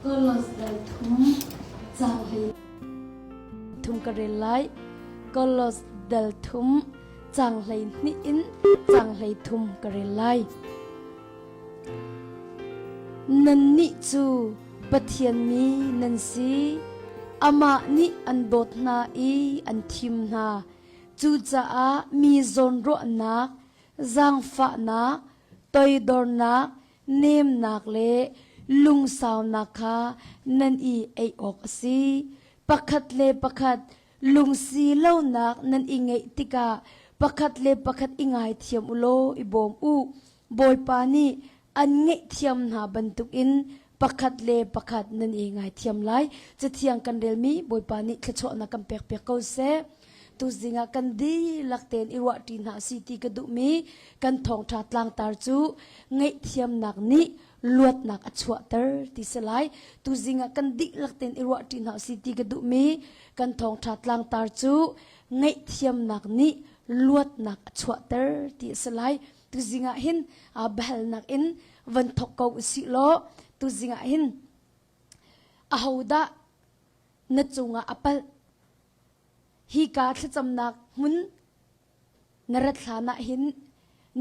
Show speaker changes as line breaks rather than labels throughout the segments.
Kolos dal thum cang hlei thum ka rel lai. Kolos dal thum cang hlei hnih in cang hlei thum ka rel lai. Nannih cu Pathian mi nan si. Amah nih an dawt hna i an thim hna. Cucaah mi zawnruahnak, zaangfahnak, toidornak, nemnak le lungsaunak kha nan i ei awk a si. Pakhat le pakhat lungsi lonak nan i ngeih tikah pakhat le pakhat i ngaithiam u law i bawm u. Bawipa nih an ngaihthiam hna bantukin pakhat le pakhat nan i ngaithiam lai. Cathiang kan relmi Bawipa nih thluachuahnak kan pekpiak ko seh. Tuzing ah kan dihlak tein i ruahṭi hna si ti ka duhmi kan thawngṭha tlangtar cu ngaihthiamnak nih luatnak a chuahter ti si lai. Tuzing ah kan dihlak tein i ruahṭi hna si ti ka duhmi kan thawngṭha tlangtar cu ngaihthiamnak nih luatnak a chuahter ti a si lai. Tuzing ah hin biahalnak in van thawk ko usih law tuzing ah hin ahodah na cungah a palh Hika thlacamnak hmun na rat hlan ah hin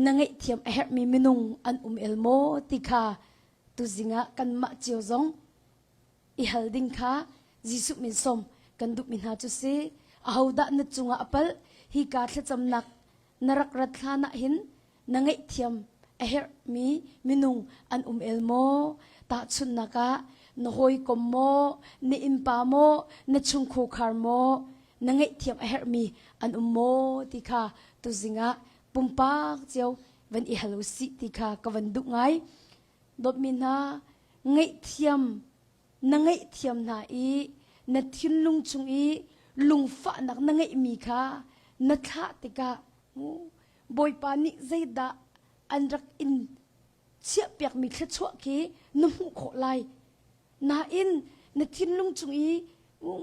na ngaihthiam a herhmi minung an um el maw ti kha tuzing ah kanmah cio zong i hal ding kha Jesuh min sawm kan duhmi hna cu si. Ahodah na cungah a palh? Hika thlacamnak na rak rat hlan ah hin na ngaihthiam a herhmi minung an um el maw? Tahchunhnak ah, na hawikom maw, na innpa maw, na chungkhar maw, na ngaihthiam a herhmi an um maw ti kha tuzing ah pumpak cio van i hal usih ti kha ka van duh ngai. Dawtmi hna, ngaihthiam na ngaihthiam hna i na thinlung chung i lungfahnak na ngeihmi kha na thlah tikah Bawipa nih zeidah an rak in chiahpiakmi thluachuah khi na hmuh khawh lai. Nain na thinlung chung i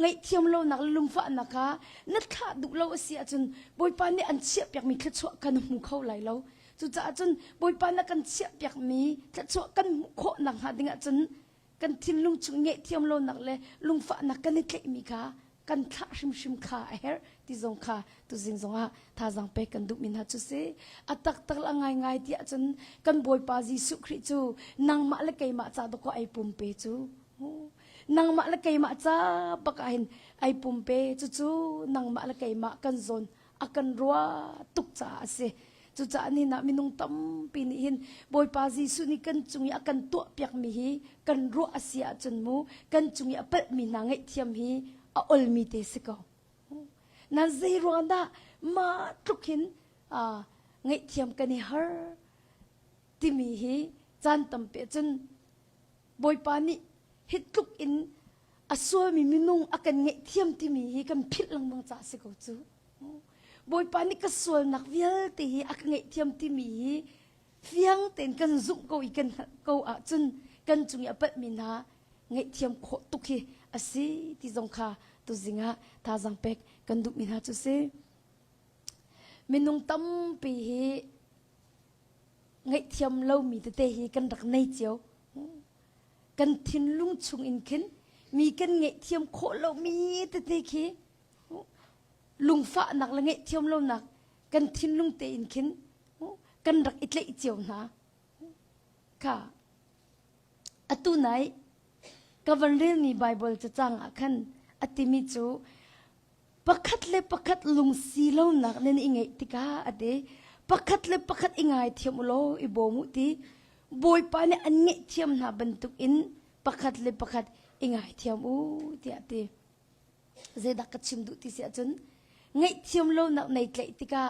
ngaihthiam lonak le lungfahnak kha na thlah duh lo a si ahcun Bawipa nih an chiahpiakmi thluachuah kha na hmu kho lai lo. Cucaah cun Bawipa na kan chiahpiakmi thluachuah kan hmuh khawh nakhnga ding ahcun kan thinlung chung ngaihthiam lonak le lungfahnak kan i tlaihmi kha kan thlah hrimhrim kha a herh ti zong kha tuzing zongah thazaang pek kan duhmi hna cu si. A taktak la ngaingai tiah cun kan Bawipa Jesuh Khrih cu nangmah le keimah ca dawkaw ai pumpe cu. Nangmah le keimah ca bak ah hin ai pumpe cucu nangmah le keimah kan zawn a kan ruah tuk caah a si. Cucaah nihin ah minung tampi nih hin Bawipa Jesuh nih kan cung i a kan tuahpiakmi hi kan ruah a si ahcun mu kan cung i a palhmi hna ngaihthiam hi a olmi te si ko. Nan zei ruang dah mah tluk hin ngaihthiam kan i har timi hi caan tampi ahcun Bawipa nih hi tluk in a sualmi minung a kan ngaihthiam timi hi kan philh lengmang caah si ko cu. Bawipa nih ka sualnak vialte hi a ka ngaihthiam timi hi fiang tein kan zumh ko i kan hngalh ko ahcun kan cung i a palhmi hna ngaihthiam khawh tuk hi a si ti zong kha tuzing ah thazaang pek kan duhmi hna cu si. Minung tampi hi ngaihthiam lomi tete hi kan rak nei cio. Kan thinlung chung in khin mi kan ngaihthiam khawh lomi tete khi lungfahnak le ngaihthiam lonak kan thinlung tein khin kan rak i tlaih cio hna. Kha atu nai ka van relmi Bible cacang ah khan a timi cu pakhat le pakhat lungsi lonak nan i ngeih tikah a ti pakhat le pakhat i ngaithiam u law i bawm u ti Bawipa nih an ngaihthiam hna bantuk in pakhat le pakhat i ngaithiam u tiah a ti. Zeidah ka chim duh ti si ahcun ngaihthiam lonak nei tlaih tikah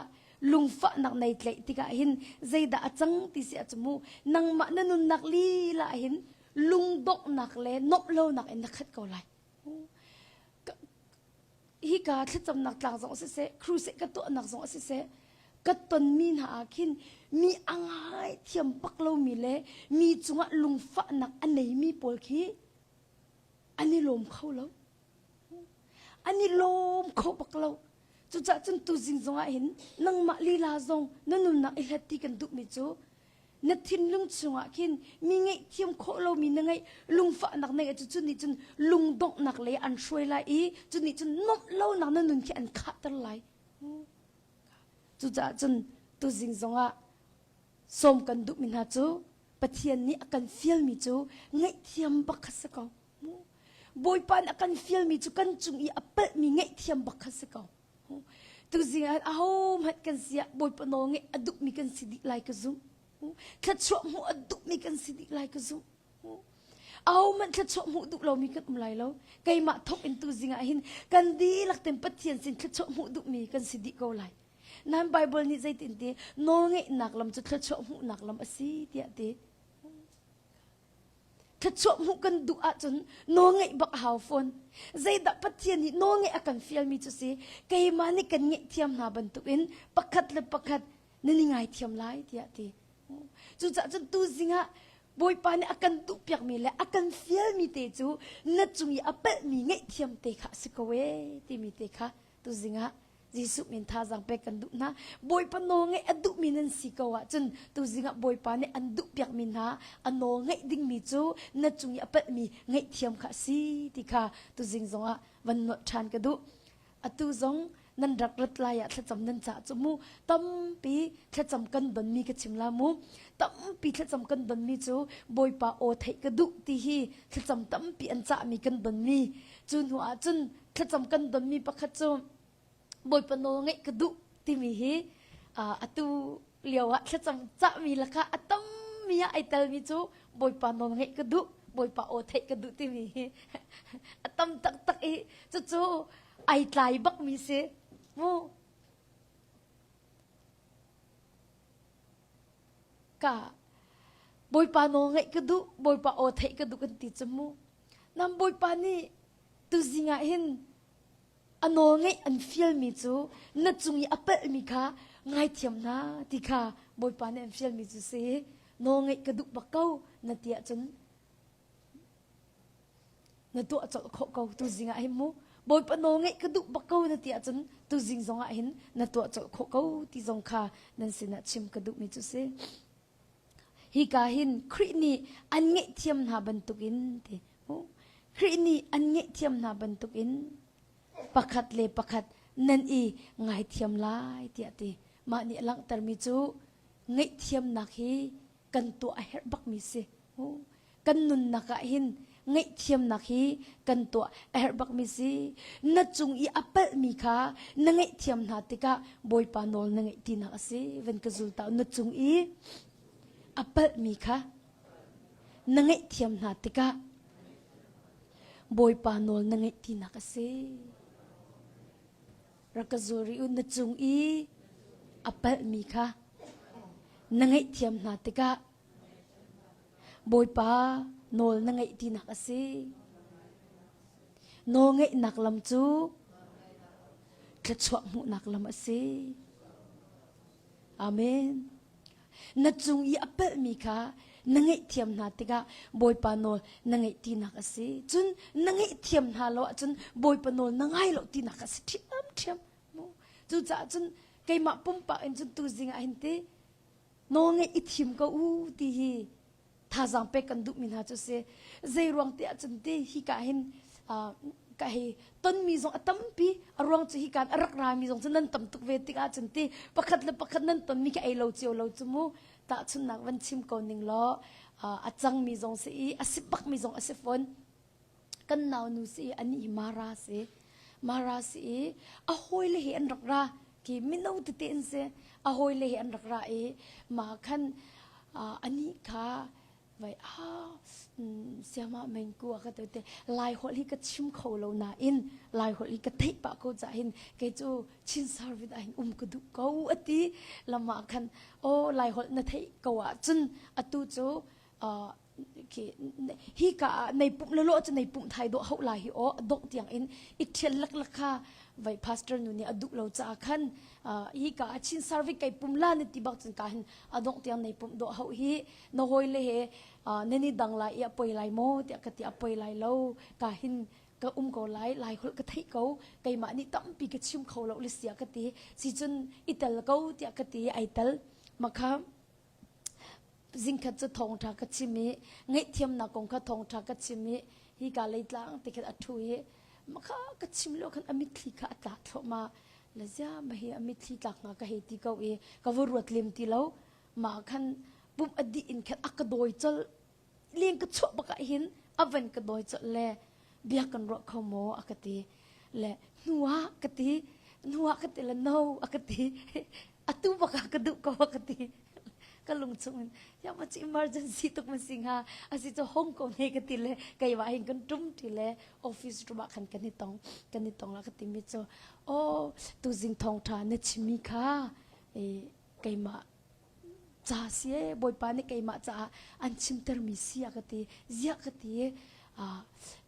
lungfahnak nei tlaih tikah hin zeidah a cang ti si ahcun mu nangmah na nunnak lila hin lungdonghnak le nuamh lonak in na khat ko lai. Hika thlacamnak tlang zong siseh, crusade ka tuahnak zong siseh, ka tonmi hna ah khin mi a ngaithiam bak lomi le mi cungah lungfahnak a neimi pawl khi an i lawm kho lo. An i lawm kho bak lo. Cucaah cun tuzing zongah hin nangmah lila zong na nunnak i hlat ti kan duhmi cu. Na thinlung chungah khin mi ngaihthiam khawh lomi na ngeih lungfahnak na ngeih cu cu nih cun lungdonghnak lei an hruai lai i cu nih cun nuamh lonak na nun khi an khahter lai. Cucaah cun tuzing zongah sawm kan duhmi hna cu Pathian nih a kan fialmi cu ngaihthiam bak kha si ko. Bawipa nih a kan fialmi cu kan cung i a palhmi ngaihthiam bak kha si ko. Tuzing ah ahohmanh kan si ah Bawipa nawl ngeih a duhmi kan si dih lai ka zumh. Thluachuah hmuh a duhmi kan si dih lai ka zumh. Ahohmanh thluachuah hmuh duh lomi kan um lai lo. Keimah thawk in tuzing ah hin kan dihlak ten Pathian sin thluachuah hmuh duhmi kan si dih ko lai. Nan Bible nih zeitin ti nawlngeihnak lam cu thluachuah hmuhnak lam a si tiah ti. Thluachuah hmuh kan duh ahcun nawlngeih bak a hau fawn. Zeidah Pathian nih nawlngeih a kan fialmi cu si keimah nih kan ngeihthiam hna bantukin pakhat le pakhat nan i ngaithiam lai tiah ti. Cucaah cun tuzing ah Bawipa nih a kan duhpiakmi le a kan fialmi te cu na cung i a palhmi ngaihthiam te kha a si ko ee timi te kha tuzing ah Jesuh min thazaang pek kan duh hna. Bawipa nawl ngeih a duhmi nan si ko ahcun tuzing ah Bawipa nih an duhpiakmi hna a nawl ngeih dingmi cu na cung i a palhmi ngaihthiam kha a si ti kha tuzing zongah van nolh ṭhan ka duh. Atu zong nan rak rat lai ah thlacam nan cah cu mu tampi thlacam kan donmi ka chim la mu tampi thlacam kan donmi cu Bawipa aw theih ka duh ti hi thlacam tampi an cahmi kan donmi cu hnu ah cun thlacam kan donmi pakhat cu Bawipa nawl ngeih ka duh timi hi atu lio ah thlacam cahmi lakah a tammi ah ai telmi cu Bawipa nawl ngeih ka duh Bawipa aw theih ka duh timi hi a tam taktak i cucu ai tlai bakmi si mu ka Bawipa nawl ngeih ka duh Bawipa aw theih ka duh kan ti cu mu nam Bawipa nih tuzing ah hin a nawl ngeih an fialmi cu na cung i a palhmi kha ngaithiam hna ti kha Bawipa nih an fialmi cu si nawl ngeih ka duh bak ko na ti ahcun na tuah colh khawh ko tuzing ah hin mu Bawipa nawl ngeih ka duh bak ko na ti ahcun tuzing zong ah hin na tuah colh khawh ko ti zong kha nan sinah chim ka duhmi cu si Hika hin Khrih nih an ngaihthiam hna bantukin ti Khrih nih an ngaihthiam hna bantukin pakhat le pakhat nan i ngaithiam lai tiah ti. Mah nih a langhtermi cu ngaihthiamnak hi kan tuah a herh bakmi si. Kan nunnak ah hin ngaihthiamnak hi kan tuah a herh bakmi si. Na cung i a palhmi kha na ngaihthiam hna tikah Bawipa nawl na ngeih tinak a si. Van ka zul ta na cung i a palhmi kha na ngaihthiam hna tikah Bawipa nawl na ngeih tinak a si. Rak ka zul rih u na cung i a palhmi kha na ngaihthiam hna tikah Bawipa nawl na ngeih tinak a si. Nawl ngeihnak lam cu thluachuah hmuhnak lam a si. Amen. Na cung i a palhmi kha na ngaihthiam hna tikah Bawipa nawl na ngeih tinak a si. Cun na ngaihthiam hna lo ahcun Bawipa nawl na ngai lo tinak a si ṭhiamṭhiam. Cucaah cun keimah pumpak in cun tuzing ah hin ti nawlngeih i thim ko u ti hi thazaang pek kan duhmi hna cu si zei ruang ti ahcun ti hika hin ka hei tonmi zong a tampi a ruang cu hika a rak rami zong cu nan tam tuk ve tik ahcun ti pakhat le pakhat nan tonmi khi ei lo cio lo cu mu tahchunhnak van chim ko ning law a cangmi zong si i a si bakmi zong a si fawn kan naunu si i anih hi Mara si Mara si i a hawile he an rak ra ki mino tete an si a hawile he an rak ra i ma khan anih kha vai a siama mengku a ka te te lai holh hi ka chim kho lo nain lai holh hi ka theih pah ko ca hin kei cu Chin service ah hin um ka duh ko ati lama khan o lai holh na theih ko ah cun atu cu hi ka ah nei pumh le lo cu nei pumh thai dawh hauh lai hi aw dongh tiang in i thial laklak kha vai pastor nu nih a duh lo caah khan hi ka ah chin service kai pum la na ti bak cun ka hin a dongh tiang nei pumh dawh hauh hi na hawi le he nan i dang lai i a poi lai maw tiah ka ti a poi lai lo ka hin ka um ko lai lai holh ka theih ko keimah nih tampi ka chim kho lo le sia ka ti si cun i tel ko tiah ka ti ai tel makha. Zingkhat cu thawngṭha ka chim i ngaihthiamnak kong kha thawngṭha ka chim i hika leitlang ti khin a ṭhu i makha ka chim lio khan a mitthli kha a tlak thluahmah. La zia ma hi a mitthli tlak hnga ka hei ti ko i ka va ruat lem ti lo. Mah khan pumh a dih in khan a ka dawi colh. Leng ka chuah bak ah hin a van ka dawi colh le bia kan ruah kho maw a ka ti. Le hnu ah ka ti. Hnu ah ka ti le no a ka ti. Atu bak ah ka duh ko a ka ti. Ka lung chung in ya ma cu emergency tuk ma si hnga asi cu hong ko ne ka ti le keimah hin kan tum ti le office room ah khan kan i tong kan i tong la ka ti mi cu oh tuzing thawngtha na chimmi kha eh, keimah ca si e bawipa nih keimah caah an chimtermi si a ka ti ziah ka ti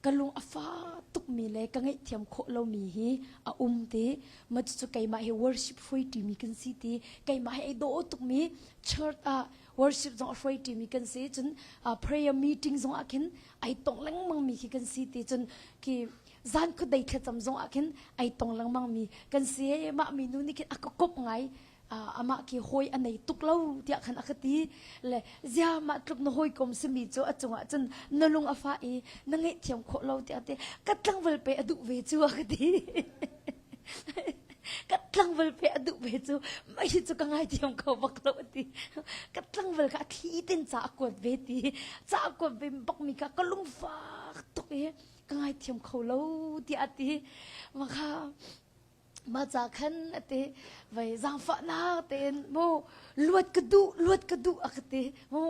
ka lung a fa tukmi le ka ngaihthiam khawh lomi hi a um ti ma cucu keimah hi worship hruai ṭimi kan si ti keimah hi ei dawh tukmi church ah worship zong a hruai ṭimi kan si cun prayer meeting zong ah khin ai tong lengmang mi khi kan si ti cun khi zan khuadei thlacam zong ah khin ai tong lengmang mi kan si mah mi nu nih khin a ka kop ngai amah khi hawi a nei tuk lo tiah khan a ka ti le zia mah tluk na hawikom simi cu a cungah cun na lung a fah i na ngaihthiam khawh lo tiah ti ka tlangval pe a duh ve cu a ka ti ka tlangval pe a duh ve cu mah hi cu ka ngaithiam kho bak lo a ti ka tlangval kha a thli ten ca a kuat ve ti ca a kuat ve bak mi kha ka lungfak tuk i ka ngaithiam kho lo tiah a ti mah kha Mah ca khan a ti vei zaangfahnak tein mu luat ka duh luat ka duh a ka ti mu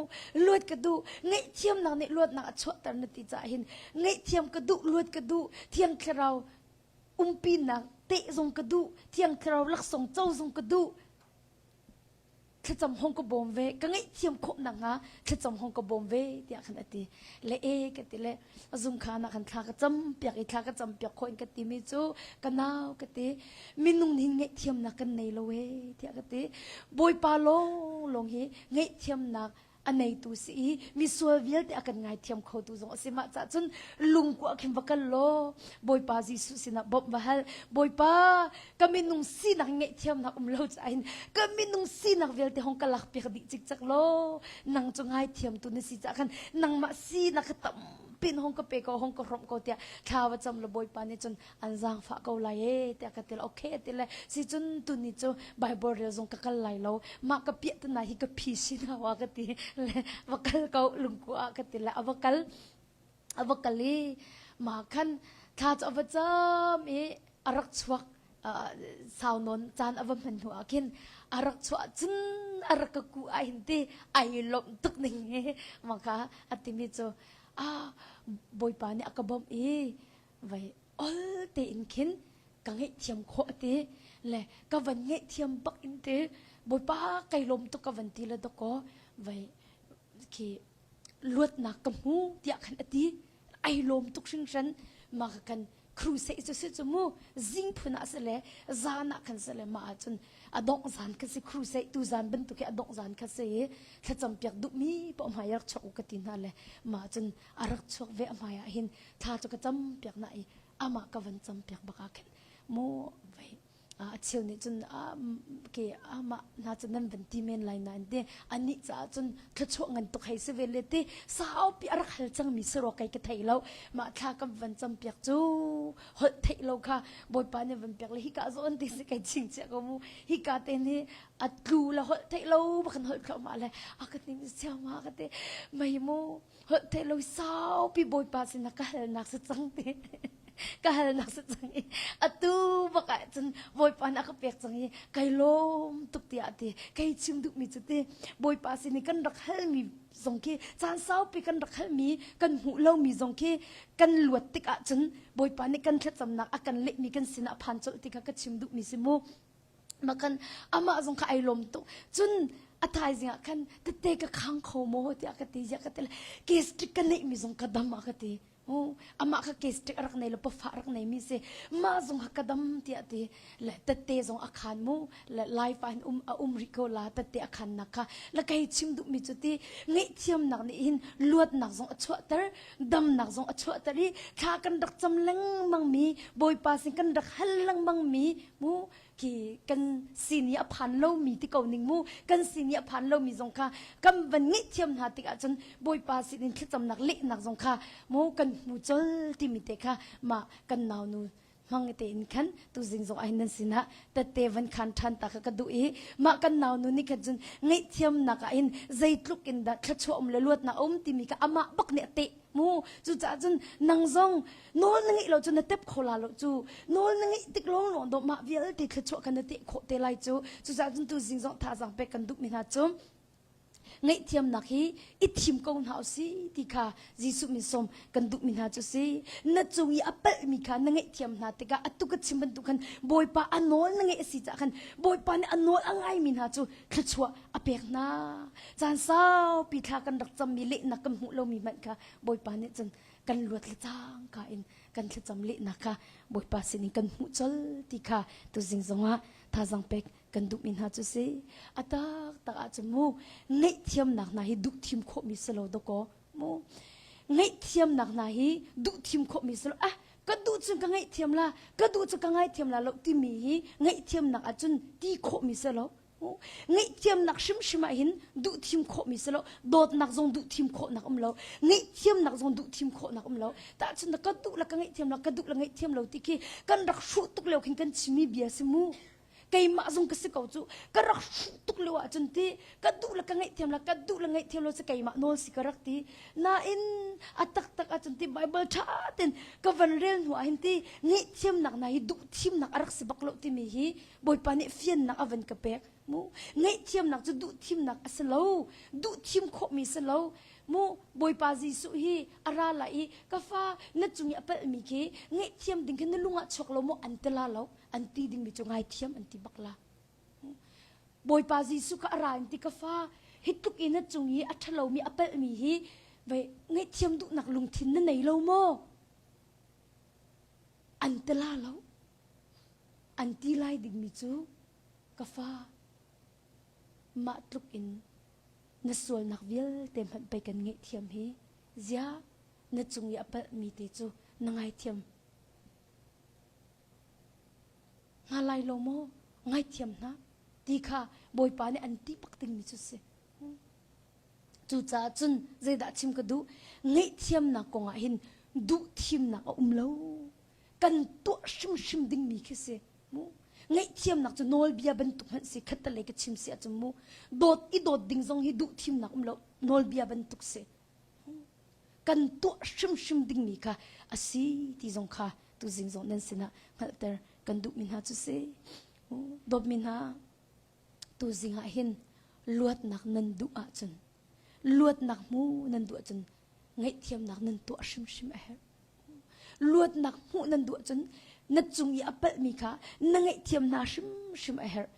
luat ka duh ngaihthiamnak nih luatnak a chuahter na ti caah hin ngaihthiam ka duh luat ka duh thiang thlarau umpinak teh zong ka duh thiang thlarau laksawng co zong ka duh thlacam hong ka bawm ve ka ngaihthiam khawh nakhnga thlacam hong ka bawm ve tiah khan a ti le e ka ti le zung khan ah khan thla ka cam piak i thla ka cam piak khawh in ka ti mi cu ka nau ka ti minung nih ngaihthiamnak kan nei lo e tiah ka ti bawipa lawng lawng hi ngaihthiamnak a neitu si i misual vialte a kan ngaithiam khotu zong a si mah cah cun lungkua khin va kal law Bawipa Jesuh sinah bawmh va hal Bawipa ka minung sinak ngaihthiamnak um lo cain ka minung sinak vialte hong ka lak piak dih cikcek law nang cu ngaithiamtu na si cah khan nangmah sinak kha tampi in hong ka pe ko hong ka hrawmh ko tiah thla va cam la Bawipa nih cun an zaangfah ko lai e tiah ka ti le okay ti le si cun tuni cu Bible rel zong ka kal lai lo mah ka piah tana hi ka phi si na wa ka ti le va kal ko lungku ah ka ti le a va kal a va kal i mah khan thla cu a va cam i a rak chuak sau nawn caan a va hman hnu ah khin a rak chuah cun a rak ka ku ah hin ti ai lawmh tuk ning he mah kha a timi cu ah bawipa nih a ka bawmh i vai ol tein khin ka ngaihthiam khawh ti le ka van ngaihthiam bak in ti bawipa kai lawm tuk ka van ti le dakaw vai khi luatnak ka hmu tiah khan a ti ai lawm tuk hringhran ma ka kan crusade cu si cu mu zing phun ah si le zan ah khan si le ma ahcun a dongh zan kha si crusade tu zan bantuk hi a dongh zan kha si i thlacam piak duhmi paoh hmai rak chuak u ka ti hna le ma cun a rak chuak ve a hmai ah hin thla cu ka cam piak na i amah ka van cam piak bak ah khin mu vei a cheu nih cun ke amah hna cu nan van ti men lai nain te anih caah cun thluachuah ngan tuk hei si ve le ti saupi a rak hal cangmi si rua kai ka thei lo mah thla kan van cam piak cu holh theih lo kha bawipa nih van piak le hika zawn ti si kai ching chia ko mu hika te nih a tlu la holh theih lo bakan holh thluahmah le a ka ning siau ma ka te mei mu holh theih lo saupi bawipa sinah ka halnak si cang ti ka halnak si cang i atu bak ah cun bawipa nih a ka pek cang i kai lawm tuk tiah ti kai chim duhmi cu ti bawipa sin i kan rak halmi zong khi caan saupi kan rak halmi kan hmuh lomi zong khi kan luat tik ahcun bawipa nih kan thlacamnak a kan lehmi kan sinah phan colh ti kha ka chim duhmi si mu Makan amah zong kha ai lawm tuk. Cun a thaizing ah khan tete ka khang kho maw tiah ka ti ziah ka ti le gastric ka neih mi zong ka dam ah ka ti. Oh, amah kha gastric a rak nei lo pafa rak nei mi si. Mah zong kha ka dam tiah ti le tete zong a khan mu le life ah hin um a um rih ko la tete a khan nak kha la kai chim duh mi cu ti ngaihthiamnak nih hin luatnak zong a chuahter damnak zong a chuahter i thla kan rak cam lengmang mi Bawipa sin kan rak hal lengmang mi mu. Khi kan sin i a phan lomi ti ko ning mu kan sin i a phan lomi zong kha kan van ngaihthiam hna tikah cun Bawipa sinin thlacamnak lehnak zong kha mu kan hmu col timi te kha mah kan naunu hmang tein khan tuzing zong ah hin nan sinah tette van khan ṭhan ta kha ka duh i mah kan naunu nih khan cun ngaihthiamnak ah hin zeitluk in dah thluachuah um le luatnak a um timi kha amah bak nih a teh mu. Cucaah cun nang zong nawl na ngeih lo cu na tep kho la lo cu. Nawl na ngeih tik lawng lawng dawh mah vialte thluachuah kha na teh khawh te lai cu. Cucaah cun tuzing zong thazaang pek kan duhmi hna cu ngaihthiamnak hi i thim ko hna usih ti kha Jesuh min sawm kan duhmi hna cu si. Na cung i a palhmi kha na ngaihthiam hna tikah atu ka chim bantuk khan Bawipa a nawl na ngeih a si caah khan Bawipa nih a nawl a ngaimi hna cu thluachuah a pek hna. Caan saupi thla kan rak cammi lehnak kan hmuh lomi hmanh kha Bawipa nih cun kan luat le cangka in kan thlacam lehnak kha Bawipa sinin kan hmuh colh ti kha tuzing zongah thazaang pek kan duhmi hna cu si. A taktak ahcun mu ngaihthiamnak hna hi duh thim khawhmi si lo dawkaw mu ngaihthiamnak hna hi duh thim khawhmi si lo. Ah ka duh cun ka ngaihthiam la ka duh cu ka ngaithiam la lo timi hi ngaihthiamnak ahcun ti khawhmi si lo. Ngaihthiamnak hrimhrim ah hin duh thim khawhmi si lo. Dawtnak zong duh thim khawhnak um lo. Ngaihthiamnak zong duh thim khawhnak um lo. Tahchun ka duh la ka ngaihthiam la ka duh la ngaihthiam lo ti khi kan rak hruh tuk lio khin kan chimmi bia si mu. Keimah zong ka si ko cu. Ka rak hruh tuk lio ahcun ti ka duh la ka ngaihthiam la ka duh la ngaihthiam lo si keimah nawl si ka rak ti. Nain a taktak ahcun ti Bible ṭha tein ka van rel hnu ah hin ti ngaihthiamnak hna hi duh thimnak a rak si bak lo timi hi Bawipa nih fiannak a van ka pek. Mu ngaihthiamnak cu duh thimnak a si lo. Duh thim khawhmi si lo. Mu Bawipa Jesuh hi a ra lai i ka fa na cung i a palhmi khi ngaihthiam ding khi na lung ah chuak lo maw an ti la lo. An ti dingmi cu ngaithiam an ti bak la. Bawipa Jesuh kha a ra in ti ka fa hi tluk i na cung i a ṭhalomi a palhmi hi vei ngaihthiam duhnak lungthin na nei lo maw? An ti la lo. An ti lai dingmi cu ka fa mah tluk in na sualnak vialte hmanh pei kan ngaihthiam hi ziah na cung i a palhmi te cu na ngaithiam hna lai lo maw ngaithiam hna ti kha Bawipa nih an ti bak dingmi cu si. Cucaah cun zeidah chim ka duh ngaihthiamnak kongah hin duh thimnak a um lo. Kan tuah hrimhrim dingmi khi si mu. Ngaihthiamnak cu nawlbia bantuk hmanh si khattelei ka chim si ahcun mu dawt i dawt ding zong hi duh thimnak um lo nawlbia bantuk si. Kan tuah hrimhrim dingmi kha a si ti zong kha tuzing zong nan sinah hngalhter kan duhmi hna cu si. Dawtmi hna tuzing ah hin luatnak nan duh ahcun luatnak hmu nan duh ahcun ngaihthiamnak nan tuah hrimhrim a herh. Luatnak hmuh nan duh ahcun na cung i a palhmi kha na ngaihthiam hna hrimhrim a herh.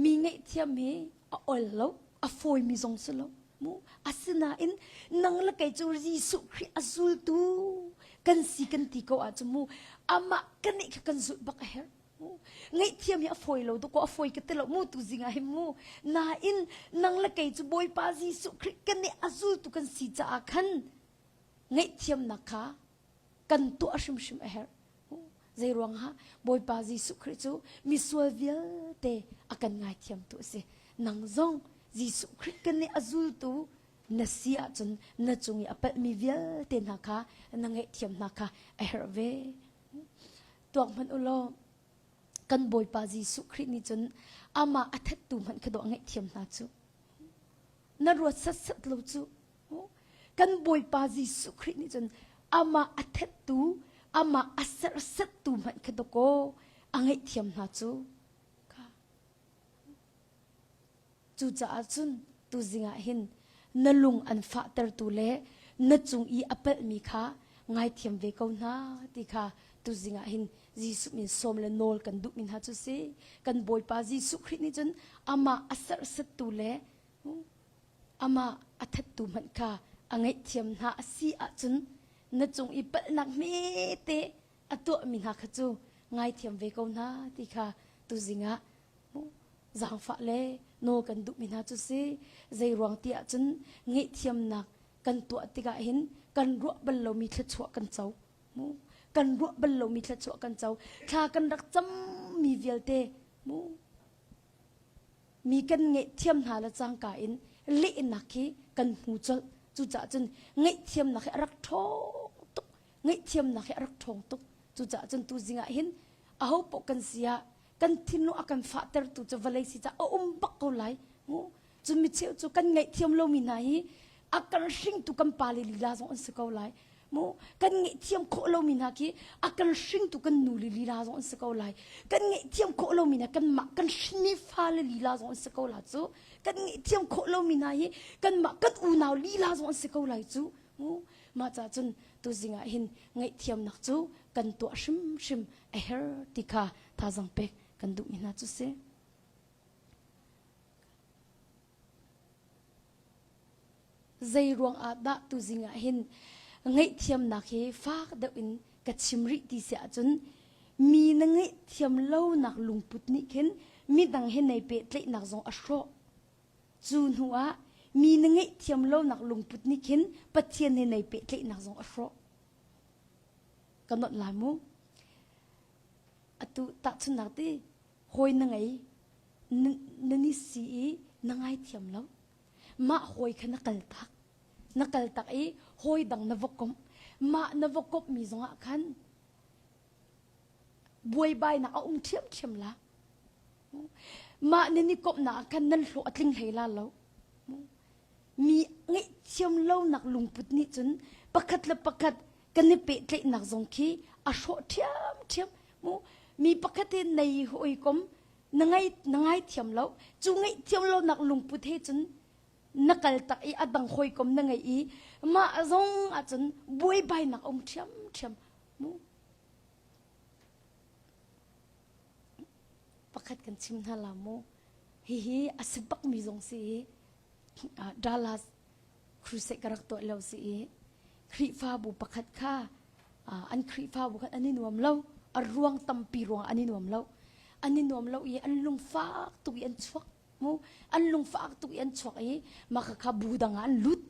Mi ngaihthiam hi a ol lo, a fawimi zong si lo. Mu asinain nang le kei cu Jesuh Khrih a zultu kan si kan ti ko ahcun mu amah kan nih kha kan zulh bak a herh. Ngaihthiam hi a fawi lo dawkaw a fawi ka ti lo mu tu zing ah hin mu. Nain nang le kei cu Bawipa Jesuh Khrih kan nih a zultu kan si caah khan ngaihthiamnak kha kan tuah hrimhrim a herh. Zei ruangah Bawipa Jesuh Khrih cu misual vialte a kan ngaithiamtu a si. Nang zong Jesuh Khrih kan nih a zultu na si ahcun na cung i a palhmi vialte hna kha na ngaihthiam hna kha a herh ve. Tuak hmanh u law kan Bawipa Jesuh Khrih nih cun amah a thattu hmanh kha dawh a ngaihthiam hna cu. Na ruat satsat lo cu. Kan Bawipa Jesuh Khrih nih cun amah a thattu, amah a serhsattu hmanh kha dawkaw a ngaihthiam hna cu. Cucaah cun tuzing ah hin na lung an fahtertu le na cung i a palhmi kha ngaithiam ve ko hna ti kha tuzing ah hin Jesuh min sawm le nawl kan duhmi hna cu si. Kan Bawipa Jesuh Khrih nih cun amah a serhsattu le amah a thattu hmanh kha a ngaihthiam hna a si ahcun na cung i palhnak hmete a tuahmi hna kha cu ngaithiam ve ko hna ti kha tuzing ah zaangfah le nawl kan duhmi hna cu si. Zei ruang ti ahcun ngaihthiamnak kan tuah tikah hin kan ruah bal lomi thluachuah kan co. Kan ruah bal lomi thluachuah kan co. Thla kan rak cammi vialte. Mu mi kan ngaihthiam hna le cangka in lehnak khi kan hmu colh. Cucaah cun ngaihthiamnak hi a rak ṭhawng tuk. Ngaihthiamnak hi a rak ṭhawng tuk. Cucaah cun tuzing ah hin aho paoh kan si ah kan thinlung a kan fahtertu cu vawlei si caah a um bak ko lai. Mu cun micheu cu kan ngaihthiam lomi hna hi a kan hringtu kan pale lila zong an si ko lai. Mu kan ngaihthiam khawh lomi hna khi a kan hringtu kan nu le lila zong an si ko lai. Kan ngaihthiam khawh lomi hna kanmah kan hrinmi fale lila zong an si ko la cu. Kan ngaihthiam khawh lomi hna hi kanmah kan unau lila zong an si ko lai cu. Mu mah ca cun tuzing ah hin ngaihthiamnak cu kan tuah hrimhrim a her ti kha thazang pek kan duhmi hna cu si. Zei ruang ah dah tuzing ah hin ngaihthiamnak hi fak deuh in ka chim rih ti si ahcun mi na ngaihthiam lonak lungput nih khin midang he nei pehtlaihnak zong a hrawh. Cu hnu ah mi na ngaihthiam lonak lungput nih khin Pathian he nei pehtlaihnak zong a hrawh. Ka nolh lai mu. Atu tahchunhnak ti hawi na ngei na ni si i na ngaithiam lo. Mah hawi kha na kal tak. Na kal tak i hawi dang na va komh. Mah na va komhmi zongah khan buaibainak a um ṭhiamṭhiam la. Mah nan i komhnak ah khan nan hlawh a tling hlei la lo. Mi ngaihthiam lonak lungput nih cun pakhat le pakhat kan i pehtlaihnak zong khi a hrawh ṭhiamṭhiam. Mu mi pakhat hi nei hawikom na ngai na ngaithiam lo. Cu ngaihthiam lonak lungput he cun na kal tak i a dang hawikom na ngei i mah zong ahcun buaibainak a um ṭhiamṭhiam. Mu pakhat kan chim hna la mu hihi a si bakmi zong si i Dallas crusade ka rak tuah lo si i Khrihfabu pakhat kha an Khrihfabu khan an i nuam lo a ruang tampi ruang an i nuam lo an i nuam lo i an lungfak tuk i an chuak mu an lungfak tuk i an chuak i mah kha bu dang ah an lut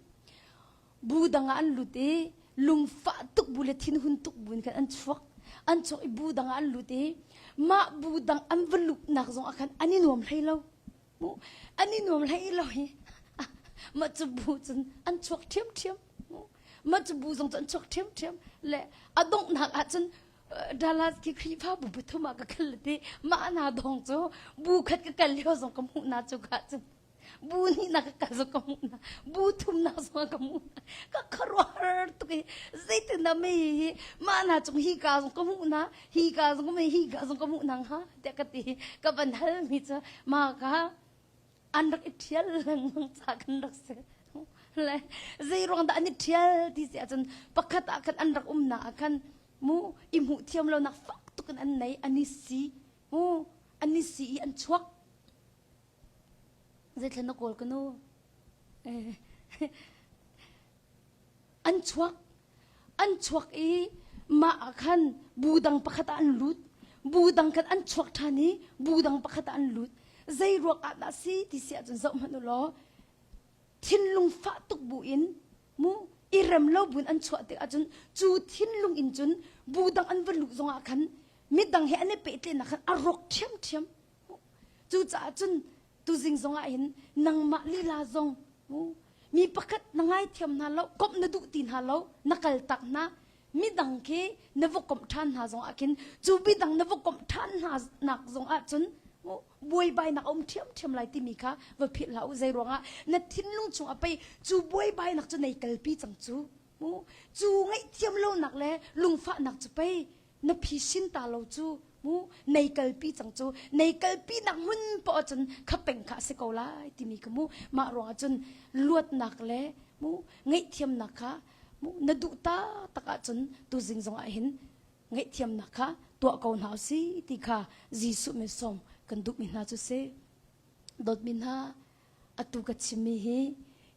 Bu dang ah an lut i lungfah tuk bu le thinhun tuk bu in khan an chuak. An chuak i bu dang ah an lut i mah bu dang an va luhnak zong ah khan an i nuam hlei lo. Mu an i nuam hlei lo hi mah cu bu cun an chuak ṭhiamṭhiam. Mah cu bu zong cu an chuak ṭhiamṭhiam. Le a donghnak ah cun Dallas khi Khrihfabu pathum ah ka kal ti mah hna dong cu bu khat ka kal lio zong ka hmuh na cu ka cun bu hnihnak ka kal zong ka hmuh na bu thumnak zong ka hmuh na ka khuaruahhar tuk i zeitindah mei hi mah na cung hi ka zong ka hmuh na hi ka zong ka hi ka zong ka hmuh na hnga tiah ka ti ka van hal mi cu ma ka an rak i ṭhial lengmang ca kan rak si le zei ruang dah an i ṭhial ti si ahcun pakhat ah khan an rak umnak ah khan mu i hmuh thiam lonak fak tuk in an nei an i si mu an i si i an chuak Zeithla na kawl ka nu? An chuak. An chuak i mah ah khan bu dang pakhat ah an lut. Bu dang khan an chuak ṭhan i bu dang pakhat ah an lut. Zei ruang ah dah si ti si ahcun zoh hmanh u law thinlung fah tuk bu in mu i rem lo buin an chuah tik ahcun cu thinlung in cun bu dang an va luh zongah khan midang he an i pehtlaihnak khan a rawk ṭhiamṭhiam. Cucaah cun tuzing zongah hin nangmah lila zong mi pakhat na ngaithiam hna lo, komh na duh ti hna lo, na kal tak hna, midang khi na va komh ṭhan hna zongah khin cu midang na va komh ṭhan hna nak zongah cun buaibainak a um ṭhiamṭhiam lai timi kha va philh hlah u. Zei ruangah na thinlung chungah pei cu buaibainak cu nei kalpi cang cu. Cu ngaihthiam lonak le lungfahnak cu pei na phisin ta lo cu mu nei kalpi cang cu nei kalpi nak hmun poah cun kha peng kha a si ko lai timi ka mu mah ruangah cun luatnak le mu ngaihthiamnak kha mu na duh ta tak ahcun tuzing zongah hin ngaihthiamnak kha tuah ko hna usih ti kha Jesuh min sawm kan duhmi hna cu si dawtmi hna atu ka chimmi hi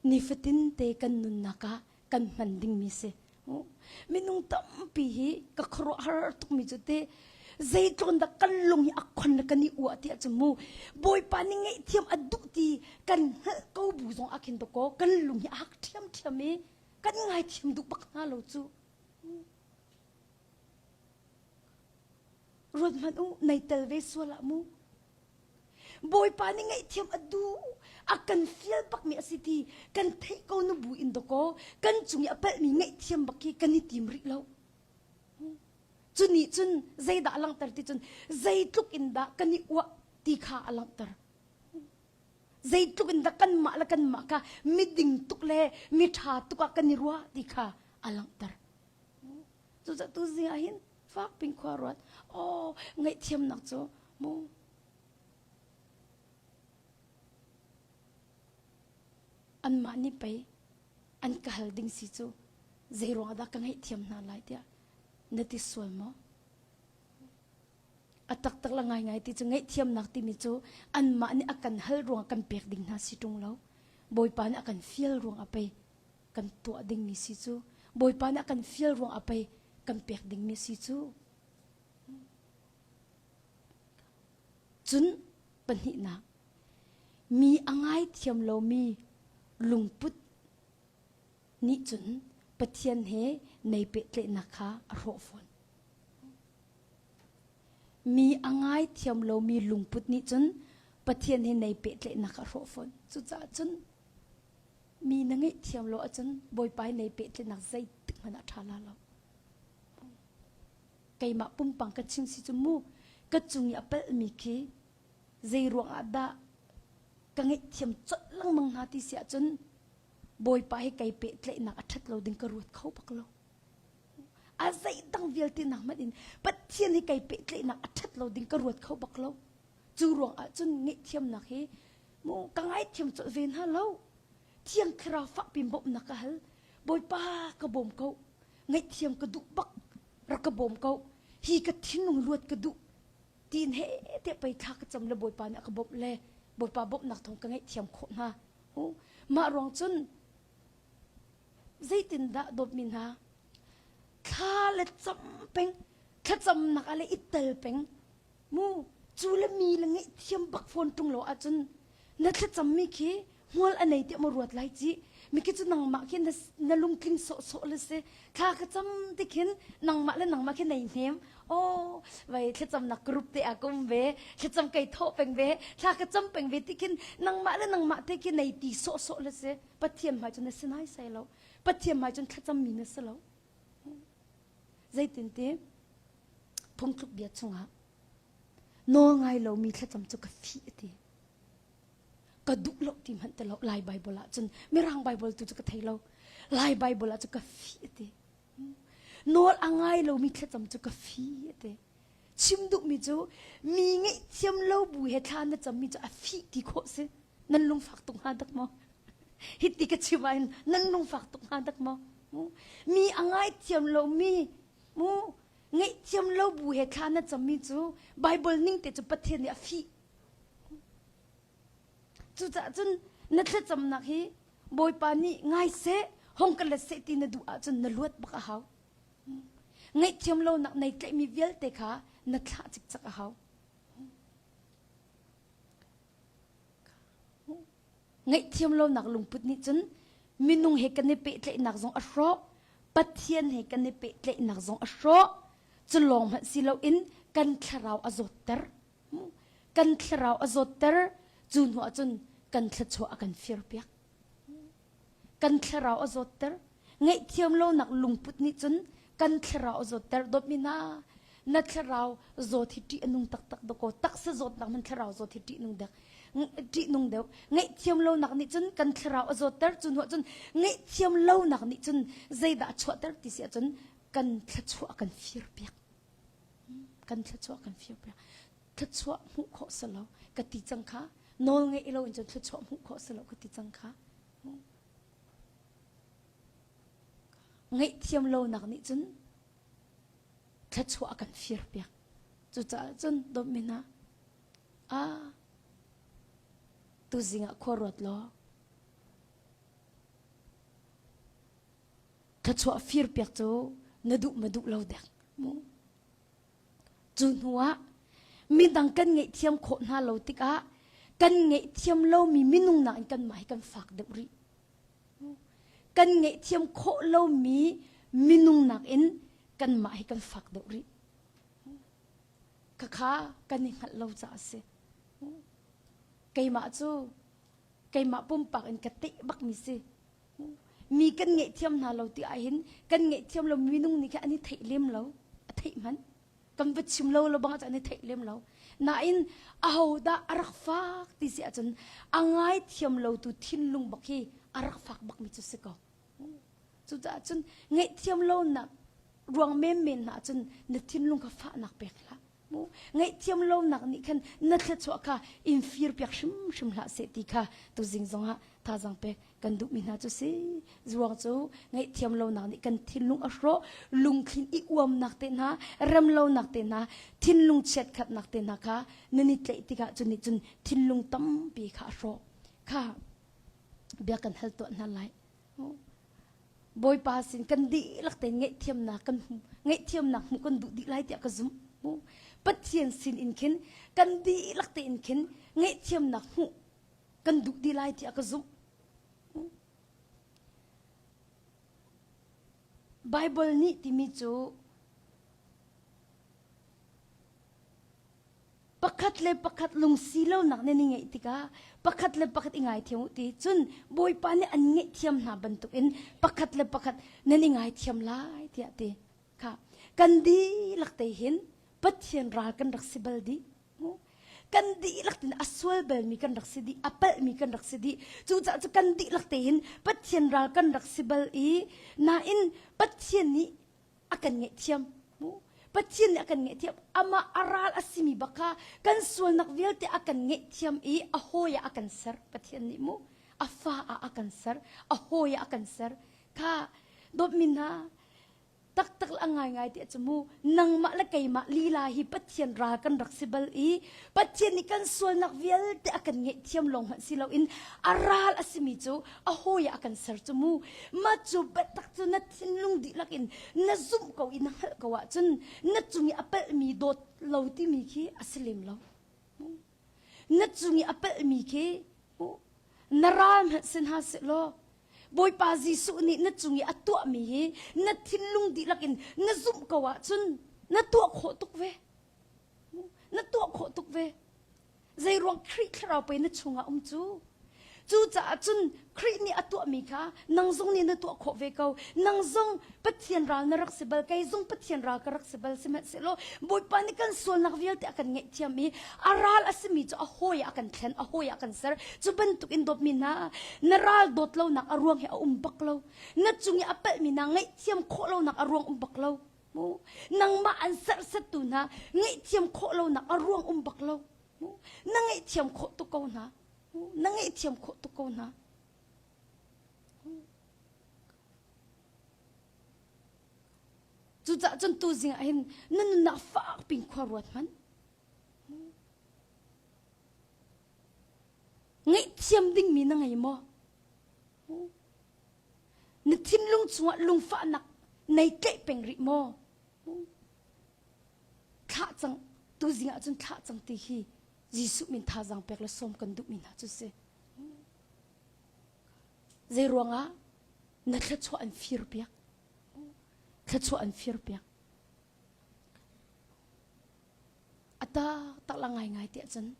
nifatin te kan nunnak ah kan hman dingmi si Minung tampi hi ka khuaruahhar tukmi cu te zeitlun dah kan lung hi a khon le kan i uah ti ahcun mu Bawipa nih ngaihthiam a duh ti kan hngalh ko bu zong ah khin dakaw kan lung hi a hak ṭhiamṭhiam i kan ngaithiam duh bak hna lo cu. Ruat hmanh u, nei tel ve sual ah mu. Bawipa nih ngaihthiam a duh a kan fial bakmi a si ti kan theih ko nu bu in dawkaw kan cung i a palhmi ngaihthiam bak khi kan i tim rih lo. Cu nih cun zeidah a langhter ti cun zeitluk in dah kan i uah ti kha a langhter. Zeitluk in dah kanmah le kanmah kha miding tuk le miṭha tuk ah kan i ruah ti kha a langhter. Cucaah tu zing ah hin fak pin khua ruat. Oh, ngaihthiamnak cu mu anmah nih pei an ka hal ding si cu zei ruangah dah ka ngaihthiam hna lai tiah na ti sual maw? A taktak la ngaingai ti cu ngaihthiamnak timi cu anmah nih a kan hal ruangah kan pek ding hna si ṭung lo. Bawipa nih a kan fial ruangah pei kan tuah dingmi si cu. Bawipa nih a kan fial ruangah pei kan pek dingmi si cu. Cun pahnihnak, mi a ngaithiam lomi lungput nih cun Pathian he nei pehtlaihnak kha a hrawh fawn. Mi a ngaithiam lomi lungput nih cun Pathian he nei pehtlaihnak a hrawh fawn. Cucaah cun mi na ngaihthiam lo ahcun Bawipa he nei pehtlaihnak zeitik hmanh ah a ṭha la lo. Keimah pumpang ka chim si cu mu ka cung i a palhmi khi zei ruangah dah ka ngaihthiam colh lengmang hna ti si ahcun Bawipa he kei pehtlaihnak a ṭhat lo ding ka ruat kho bak lo. A zeidang vialte nak hmanh in Pathian hi kei pehtlaihnak a ṭhat lo ding ka ruat kho bak lo. Cu ruang ah cun ngaihthiamnak hi mu ka ngaithiam colh ve hna lo. Thiang Thlarau fakpi bawmhnak ka hal. Bawipa ka bawm ko. Ngaihthiam ka duh bak. Rak ka bawm ko. Hi ka thinlung luat ka duh. Tiin he te pei thla ka cam le Bawipa nih a ka bawmh le Bawipa bawmhnak thawng ka ngaihthiam khawh hna. Mah ruang cun zeitindah dawtmi hna thla le cam peng thlacamnak ah le i tel peng mu cu le mi le ngaihthiam bak fawn ṭung lo ahcun na thlacammi khi hmual a nei tiah maw ruat lai ci mi khi cu nangmah khi na, na lungtling sawhsawh le si thla ka cam ti khin nangmah le nangmah khi nei hnem oh vai thlacamnak group te ah ka um ve thlacam kai thawh peng ve thla ka cam peng ve ti khin nangmah le nangmah te khi nei ti sawhsawh le si Pathian hmai cun na si nai sai lo Pathian hmai cun thlacammi na si lo zeitinti phungthluk bia chungah nawl ngai lomi thlacam cu ka fih a ti ka duh lo ti hmanh ti lo Lai Bible ah cun Mirang Bible tu cu ka thei lo Lai Bible ah cu ka fih a ti nawl a ngai lomi thlacam cu ka fih a ti chim duhmi cu mi ngaihthiam lo bu he thla na cammi cu a fih ti khawh si nan lungfak tuk hnga dak maw hiti ka chim ah hin nan lungfak tuk hnga dak maw mi a ngaithiam lomi mu ngaihthiam lo bu he thla na cammi cu Bible ning te cu Pathian nih a fih cucaah cun na thlacamnak hi Bawipa nih ngai seh hong ka let seh ti na duh ahcun na luat bak a hau ngaihthiam lonak nei tlaihmi vialte kha na thlah cikcek a hau Ngaihthiam lonak lungput nih cun minung he kan i pehtlaihnak zong a hrawh, Pathian he kan i pehtlaihnak zong a hrawh. Cu lawng hmanh si loin kan thlarau a zawtter. Kan thlarau a zawtter, cu hnu ahcun kan thluachuah a kan firpiak. Kan thlarau a zawtter. Ngaihthiam lonak lungput nih cun kan thlarau a zawtter. Dawtmi hna, na thlarau zawt hi ṭih a nung taktak dawkaw taksa zawtnak hmanh thlarau zawt hi ṭih nung dek ṭih nung deuh. Ngaihthiam lonak nih cun kan thlarau a zawtter. Cu hnuah cun ngaihthiam lonak nih cun zeidah a chuahter ti si ahcun kan thluachuah a kan firpiak. Kan thluachuah a kan firpiak. Thluachuah hmuh khawh si lo ka ti cang kha. Nawl ngeih lo in cun thluachuah hmuh khawh si lo ka ti cang kha. Ngaihthiam lonak nih cun thluachuah a kan firpiak. Cucaah cun dawtmi hna, ah tuzing ah khua ruat law thluachuah firpiak cu na duh ma duh lo dek mu. Cu hnuah midang kan ngaihthiam khawh hna lo tikah kan ngaihthiam lomi minung nakin kanmah hi kan fak deuh rih. Kan ngaihthiam khawh lomi minung nakin kanmah hi kan fak deuh rih. Khakha kan i hngalh lo caah a si. Keimah cu keimah pumpak in ka teh bakmi si. Mi kan ngaihthiam hna lo ti ahhin kan ngaihthiam lo minung nih khan an i theih lem lo. A theih hmanh. Kan va chim lo lo bang an i theih lem lo. Nain ahodah a rak fak ti si ahcun a ngaithiam lo tu thinlung bak hi a rak fak bakmi cu si ko. Cucaah cun ngaihthiam lonak ruang menmen hna cun na thinlung kha fahnak pek hlah. Ngaihthiam lonak nih khan na thluachuah kha in fir piak hrimhrim hlah seh ti kha tuzing zongah thazaang pek kan duhmi hna cu si. Ruang cu ngaihthiam lonak nih kan thinlung a hrawh, lungthlin i uamnak te hna, rem lonak te hna, thinlung chiatkhatnak te hna kha nan i tlaih tikah cu nih cun thinlung tampi kha a hrawh. Kha bia kan hal tuah hna lai. Bawipa sin kan dihlak tein ngaihthiamnak kan ngaihthiamnak hmuh kan duh dih lai tiah ka zumh. Pathian sin in khin kan dihlak tein khin ngaihthiamnak hmuh kan duh dih lai tiah ka zumh. Bible nih timi cu Pakhat le pakhat lungsi lonak nan i ngeih tikah pakhat le pakhat i ngaithiam u ti cun Bawipa nih an ngaihthiam hna bantukin pakhat le pakhat nan i ngaithiam lai tiah ti kha kan dihlak te hin Pathian ral kan rak si bal dih. Kan dihlak tin a sual balmi kan rak si dih, a palhmi kan rak si dih. Cucaah cu kan dihlak te hin Pathian ral kan rak si bal i nain Pathian nih a kan ngaihthiam. Pathian nih a kan ngaihthiam. Amah a ral a simi bak kha kan sualnak vialte a kan ngaihthiam i a hawi ah a kan ser. Pathian nih mu a fa ah a kan ser, a hawi ah a kan ser. Kha dawtmi hna taktak le a ngaingai ti cu mu nangmah le keimah lila hi Pathian ral kan rak si bal i Pathian nih kan sualnak vialte a kan ngaihthiam lawng hmanh si loin a ral a simi cu a hawi ah a kan ser cu mu mah cu biatak cu na thinlung dihlak in na zumh ko i na hngalh ko ahcun na cung i a palhmi dawt lo timi khi a si lem lo na cung i a palhmi khi na ral hmanh si hna seh law Bawipa Jesuh nih na cung i a tuahmi hi na thinlung dihlak in na zumh ko ahcun na tuah khawh tuk ve na tuah khawh tuk ve Zeiruang Khrih thlarau pei na chungah um cu? Cucaah cun Khrih nih a tuahmi kha nang zong nih na tuah khawh ve ko. Nang zong Pathian ral na rak si bal, kei zong Pathian ral ka rak si bal. Sihmanhsehlaw Bawipa nih kan sualnak vialte a kan ngaihthiam i a ral a simi cu a hawi ah a kan thlen, a hawi ah a kan ser. Cu bantukin dawtmi hna, na ral dawt lonak a ruang hi a um bak lo. Na cung i a palhmi hna ngaihthiam khawh lonak a ruang um bak lo. Nangmah an serhsattu hna ngaihthiam khawh lonak a ruang um bak lo. Na ngaihthiam khawh tuk ko hna. Na ngaihthiam khawh tuk ko hna. Cucaah cun tuzing ah hin na nunnak fak pin khua ruat hmanh. Ngaihthiam dingmi na ngei maw? Na thinlung chungah lungfahnak nei tlaih peng rih maw? Thlah cang, tuzing ah cun thlah cang ti hi Jesuh min thazaang pek le sawm kan duhmi hna cu si. Zei ruangah na thluachuah an fir piak? Thluachuah an fir piak. A taktak la ngaingai tiah cun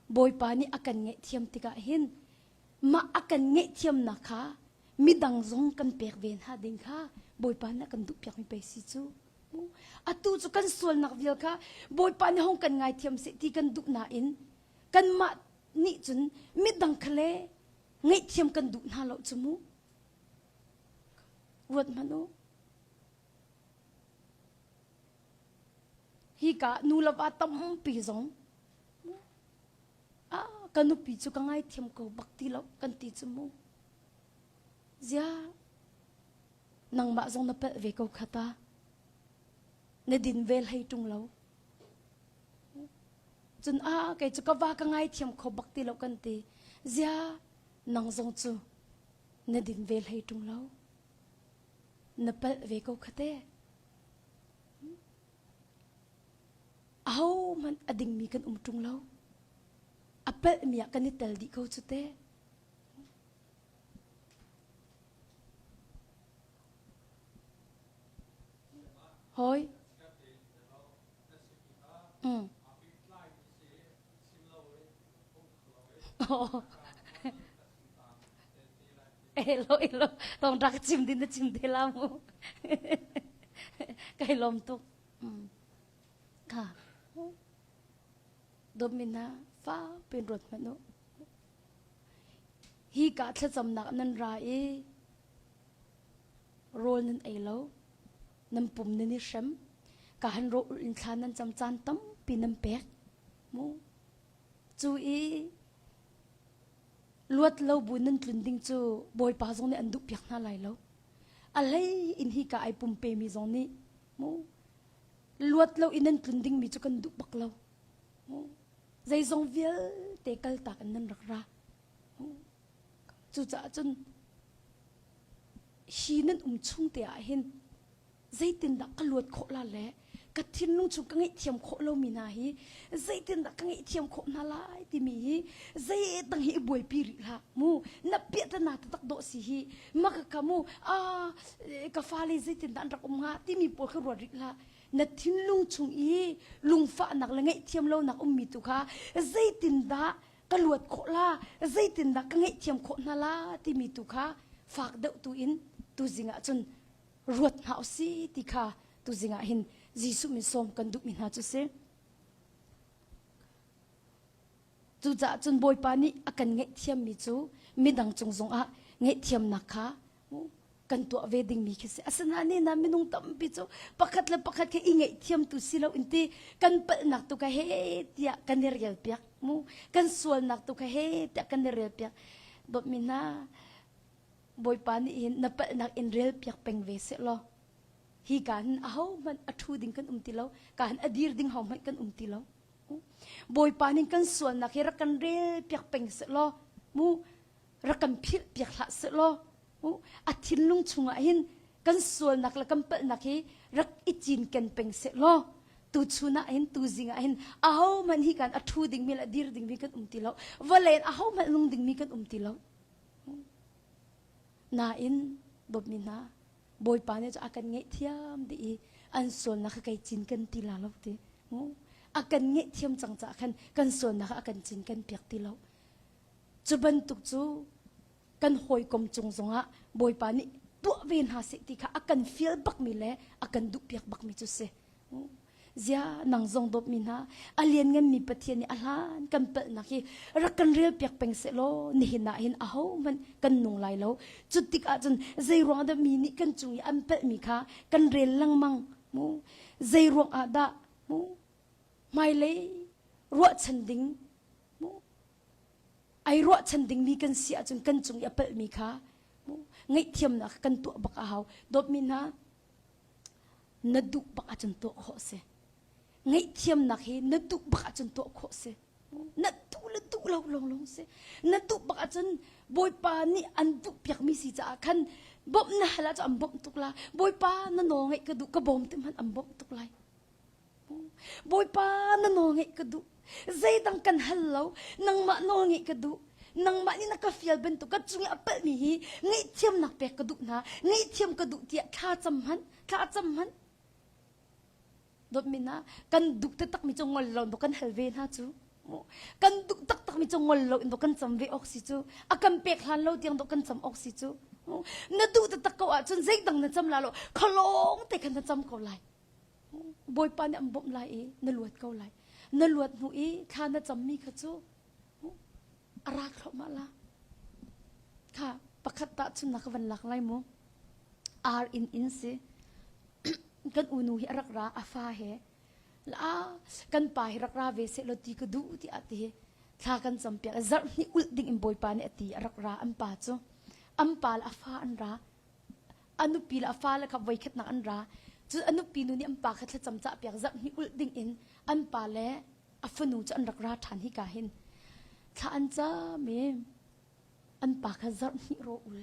Bawipa nih a kan ngaihthiam tikah hin mah a kan ngaihthiamnak kha midang zong kan pek ve hna ding kha Bawipa nih a kan duhpiakmi pei si cu. Atu cu kan sualnak vial kha Bawipa nih hong kan ngaithiam seh ti kan duh nain kanmah nih cun midang kha le ngaihthiam kan duh hna lo cu mu. Ruat hmanh u. Hika nu le va tampi zong ah ka nupi cu ka ngaithiam ko bak ti lo kan ti cu mu. Zia nangmah zong na palh ve ko kha ta. Na din vel hei ṭung lo. Cun ah kei cu ka va ka ngaithiam kho bak ti lo kan ti. Zia nang zong cu na din vel hei ṭung lo. Na palh ve ko kha te. Ahohmanh a dingmi kan um ṭung lo. A palhmi ah kan i tel dih ko cu te. Hawi. Mm. Oh. Elo elo tong rak chim din na chim te la mu. Kai lom tuk. Ka. Domina fa pen rot manu. Hi ka thlacamnak nan ra i rawl nan ei lo. Nan pum nan i hrem. Ka han ro ul in thla nan cam caan tampi nan pek. Mu. Cu i luat lo bu nan tlun ding cu Bawipa zong nih an duh piak hna lai lo. A hlei in hi ka ai pumpe mi zong nih mu luat lo in nan tlun ding mi cu kan duh bak lo. Mu zeizong vialte kaltak in nan rak ra. Cucaah cun hi nan um chung te ah hin zeitindah ka luat khawh la le ka thinlung chung ka ngaihthiam khawh lomi hna hi zeitindah ka ngaihthiam khawh hna lai timi hi zeidang hi i buaipi rih hlah mu na piahtana taktak dawh si hi maka ka mu a ka fale zeitindah an rak um hnga timi pawl kha ruat rih hlah na thinlung chung i lungfahnak le ngaihthiam lonak ummi tu kha zeitindah ka luat khawh la zeitindah ka ngaihthiam khawh hna la timi tu kha fak deuh tu in tuzing ah cun ruat hna usih ti kha tuzing ah hin Jesuh min sawm kan duhmi hna cu si. Cucaah cun Bawipa nih a kan ngaihthiammi cu midang cung zongah ngaihthiamnak kha kan tuah ve dingmi khi si. Asinain na minung tampi cu pakhat le pakhat khi i ngaihthiamtu si lo in ti kan palhnak tu kha he tiah kan i rel piak mu kan sualnak tu kha he tiah kan i rel piak dawtmi hna Bawipa nih hin na palhnak in rel piak peng ve seh law hi ka hin ahohmanh a ṭhu ding kan um ti lo ka hin a dir ding hohmanh kan um ti lo Bawipa nih kan sualnak hi rak kan rel piak peng seh law mu rak kan philh piak hlah seh law mu a thinlung chungah hin kan sualnak le kan palhnak hi rak i cinken peng seh law tu chun ah hin tu zing ah hin ahohmanh hi kan a ṭhu dingmi le a dir dingmi kan um ti lo vawlei in ahohmanh nung dingmi kan um ti lo Nain dawtmi hna Bawipa nih cu a kan ngaihthiam dih i an sualnak kha kei cin kan ti la lo ti. A kan ngaihthiam cang caah khan kan sualnak kha a kan cin kan piak ti lo. Cu bantuk cu kan hawikom cung zongah Bawipa nih tuah ve hna seh ti kha a kan fial bakmi le a kan duhpiak bakmi cu si. Zia nang zong dawtmi hna a liannganmi Pathian nih a hlan kan palhnak hi rak kan rel piak peng seh law nihin ah hin ahohmanh kan nung lai lo. Cu tik ahcun zei ruang dah mi nih kan cung i an palhmi kha kan rel lengmang mu zei ruang ah dah mu hmailei ruahchan ding mu ai ruahchan dingmi kan si ahcun kan cung i a palhmi kha mu ngaihthiamnak kan tuah bak a hau dawtmi hna na duh bak ahcun tuah khawh si ngaihthiamnak hi na duh bak ahcun tuah khawh si na duh le duh lo lawnglawng si na duh bak ahcun bawipa nih an duh piakmi si caah khan bawmh na hal ahcun an bawmh tuk la bawipa na nawl ngaih ka duh ka bawm ti hmanh an bawmh tuk lai Bawipa na nawl ngaih ka duh. Zeidang kan hal lo, nangmah nawl ngaih ka duh. Nangmah nih na ka fial bantuk ka cung i a palhmi hi ngaihthiamnak pek ka duh hna. Ngaihthiam ka duh tiah thla cam hmanh, thla cam hmanh. Dawtmi hna, kan duh taktakmi cu ngol lo in kan hal ve hna cu. Kan duh taktakmi cu ngol lo in kan cam ve awk si cu. A kan pek hlan lo tiang kan cam awk si cu. Na duh taktak ko ahcun zeidang na cam la lo, khalawng te khan na cam ko lai. Bawipa nih an bawmh lai i na luat ko lai. Na luat hnu i thla na cammi kha cu a ra thluahmah la. Kha pakhat tahchunnak ka van lak lai mu. Ar in in si. kan unu hi a rak ra a fa he. La kan pa hi rak ra ve seh law ti ka duh ti a ti. Thla kan cam piak zarh hnih ulh ding in Bawipa nih a ti a rak ra an pa cu. An pa le a fa an ra. A nupi le a fale kha voikhatnak an ra. Cun a nupi nu nih an pa kha thlacam cahpiak zarh hnih ulh ding in an pa le a fanu cu an rak ra ṭhan hika hin. Thla an cam i an pa kha zarh hnih raw ul.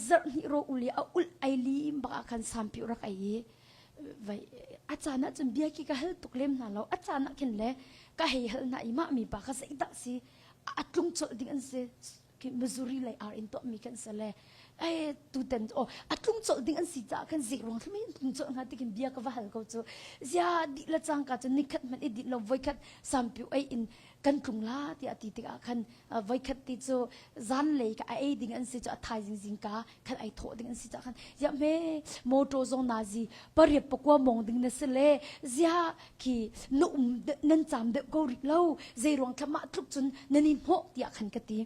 Zarh hnih raw ul i a ulh ai lim bak ah khan sampi rak ei i vai a caan ah cun bia khi ka hal tuk lem hna lo a caan ah khin le ka hei hal hna i mah mi pa kha zeidah si a tlung colh ding an si Missouri lei ar in tuahmi kan si le. Ai tutan oh a tlung colh ding an si caah khan zik ruang thlumi an tlung colh hnga tikin bia ka va hal ko cu. Zia dih le cangka cun nikhat hmanh i dinh lo voikhat sampiu ei in kan tlung la tiah ti tikah khan voikhat ti cu zanlei ka a ei ding an si cu a thaizing zingka khan ai thawh ding an si caah khan ziah hme motor zong nazi pariat pakua mong ding na si le ziah khi na um nan cam deuh ko rih lo zei ruang thla mah tluk cun nan i hnawh tiah khan ka ti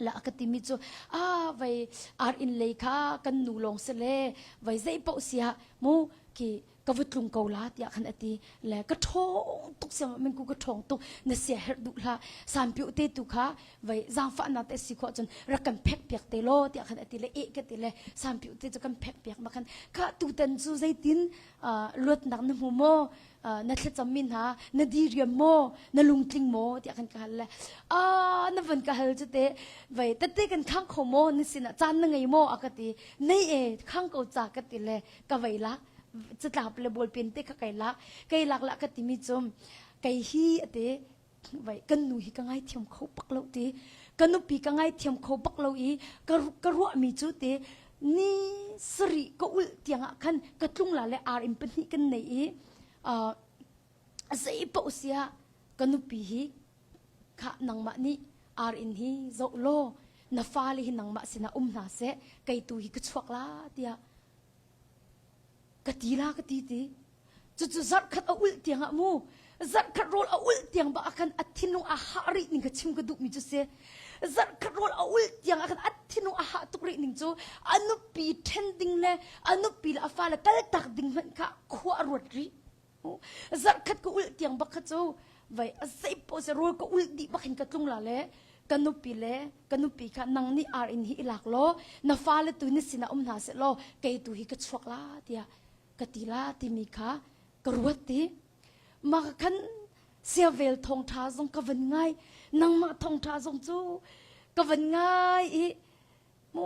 la ka timi cu a vai ar in lei kha kan nu lawng si le vai zei paoh sia mu khi ka va tlung ko la tiah khan a ti le ka ṭhawng tuk siang min ku ka ṭhawng tuk na sia herh duh hlah sanpiu te tu kha vai zaangfahnak te si khawh cun rak kan phek piak te law tiah khan a ti le eh ka ti le sanpiu te cu kan phek piak ma khan kha tutan cu zeitin luatnak na hmu maw na thlacam mi hna na diriam maw na lungtling maw tiah khan ka hal le a na van ka hal cu te vai tete kan khang kho maw na sinah caan na ngei maw a ka ti nei e khang ko ca ka ti le ka vei lak catlap le ballpen te kha kai lak kai lak la ka timi cu kei hi ate vai kan nu hi ka ngaithiam kho bak lo ti ka nupi ka ngaithiam kho bak lo i ka ka ruahmi cu te ni sarih ka ulh tiangah khan ka tlung la le ar in pahnih kan nei i zei paoh sia ka nupi hi kha nangmah nih ar in hi zoh law na fale hi nangmah sinah um hna seh kei tu hi ka chuak la tiah ka ti la ka ti ti cucu zarhkhat a ulh tiang ah mu zarhkhat rawl a ulh tiang ba khan a thinlung a hah rih ning ka chim ka duh mi cu si zarhkhat rawl a ulh tiang ah khan a thinlung a hah tuk rih ning cu a nupi then ding le a nupi le a fale kaltak ding hmanh kha khua a ruat rih Zarhkhat ka ulh tiang bak kha cu vai a zei paoh si rawl ka ulh dih bak hin ka tlung la le ka nupi le ka nupi kha nang nih ar in hi i lak law na fale tu na sinah um hna seh law kei tu hi ka chuak la tiah ka ti la timi kha ka ruat ti mah khan siavel thawngṭha zong ka van ngai nangmah thawngṭha zong cu ka van ngai i mu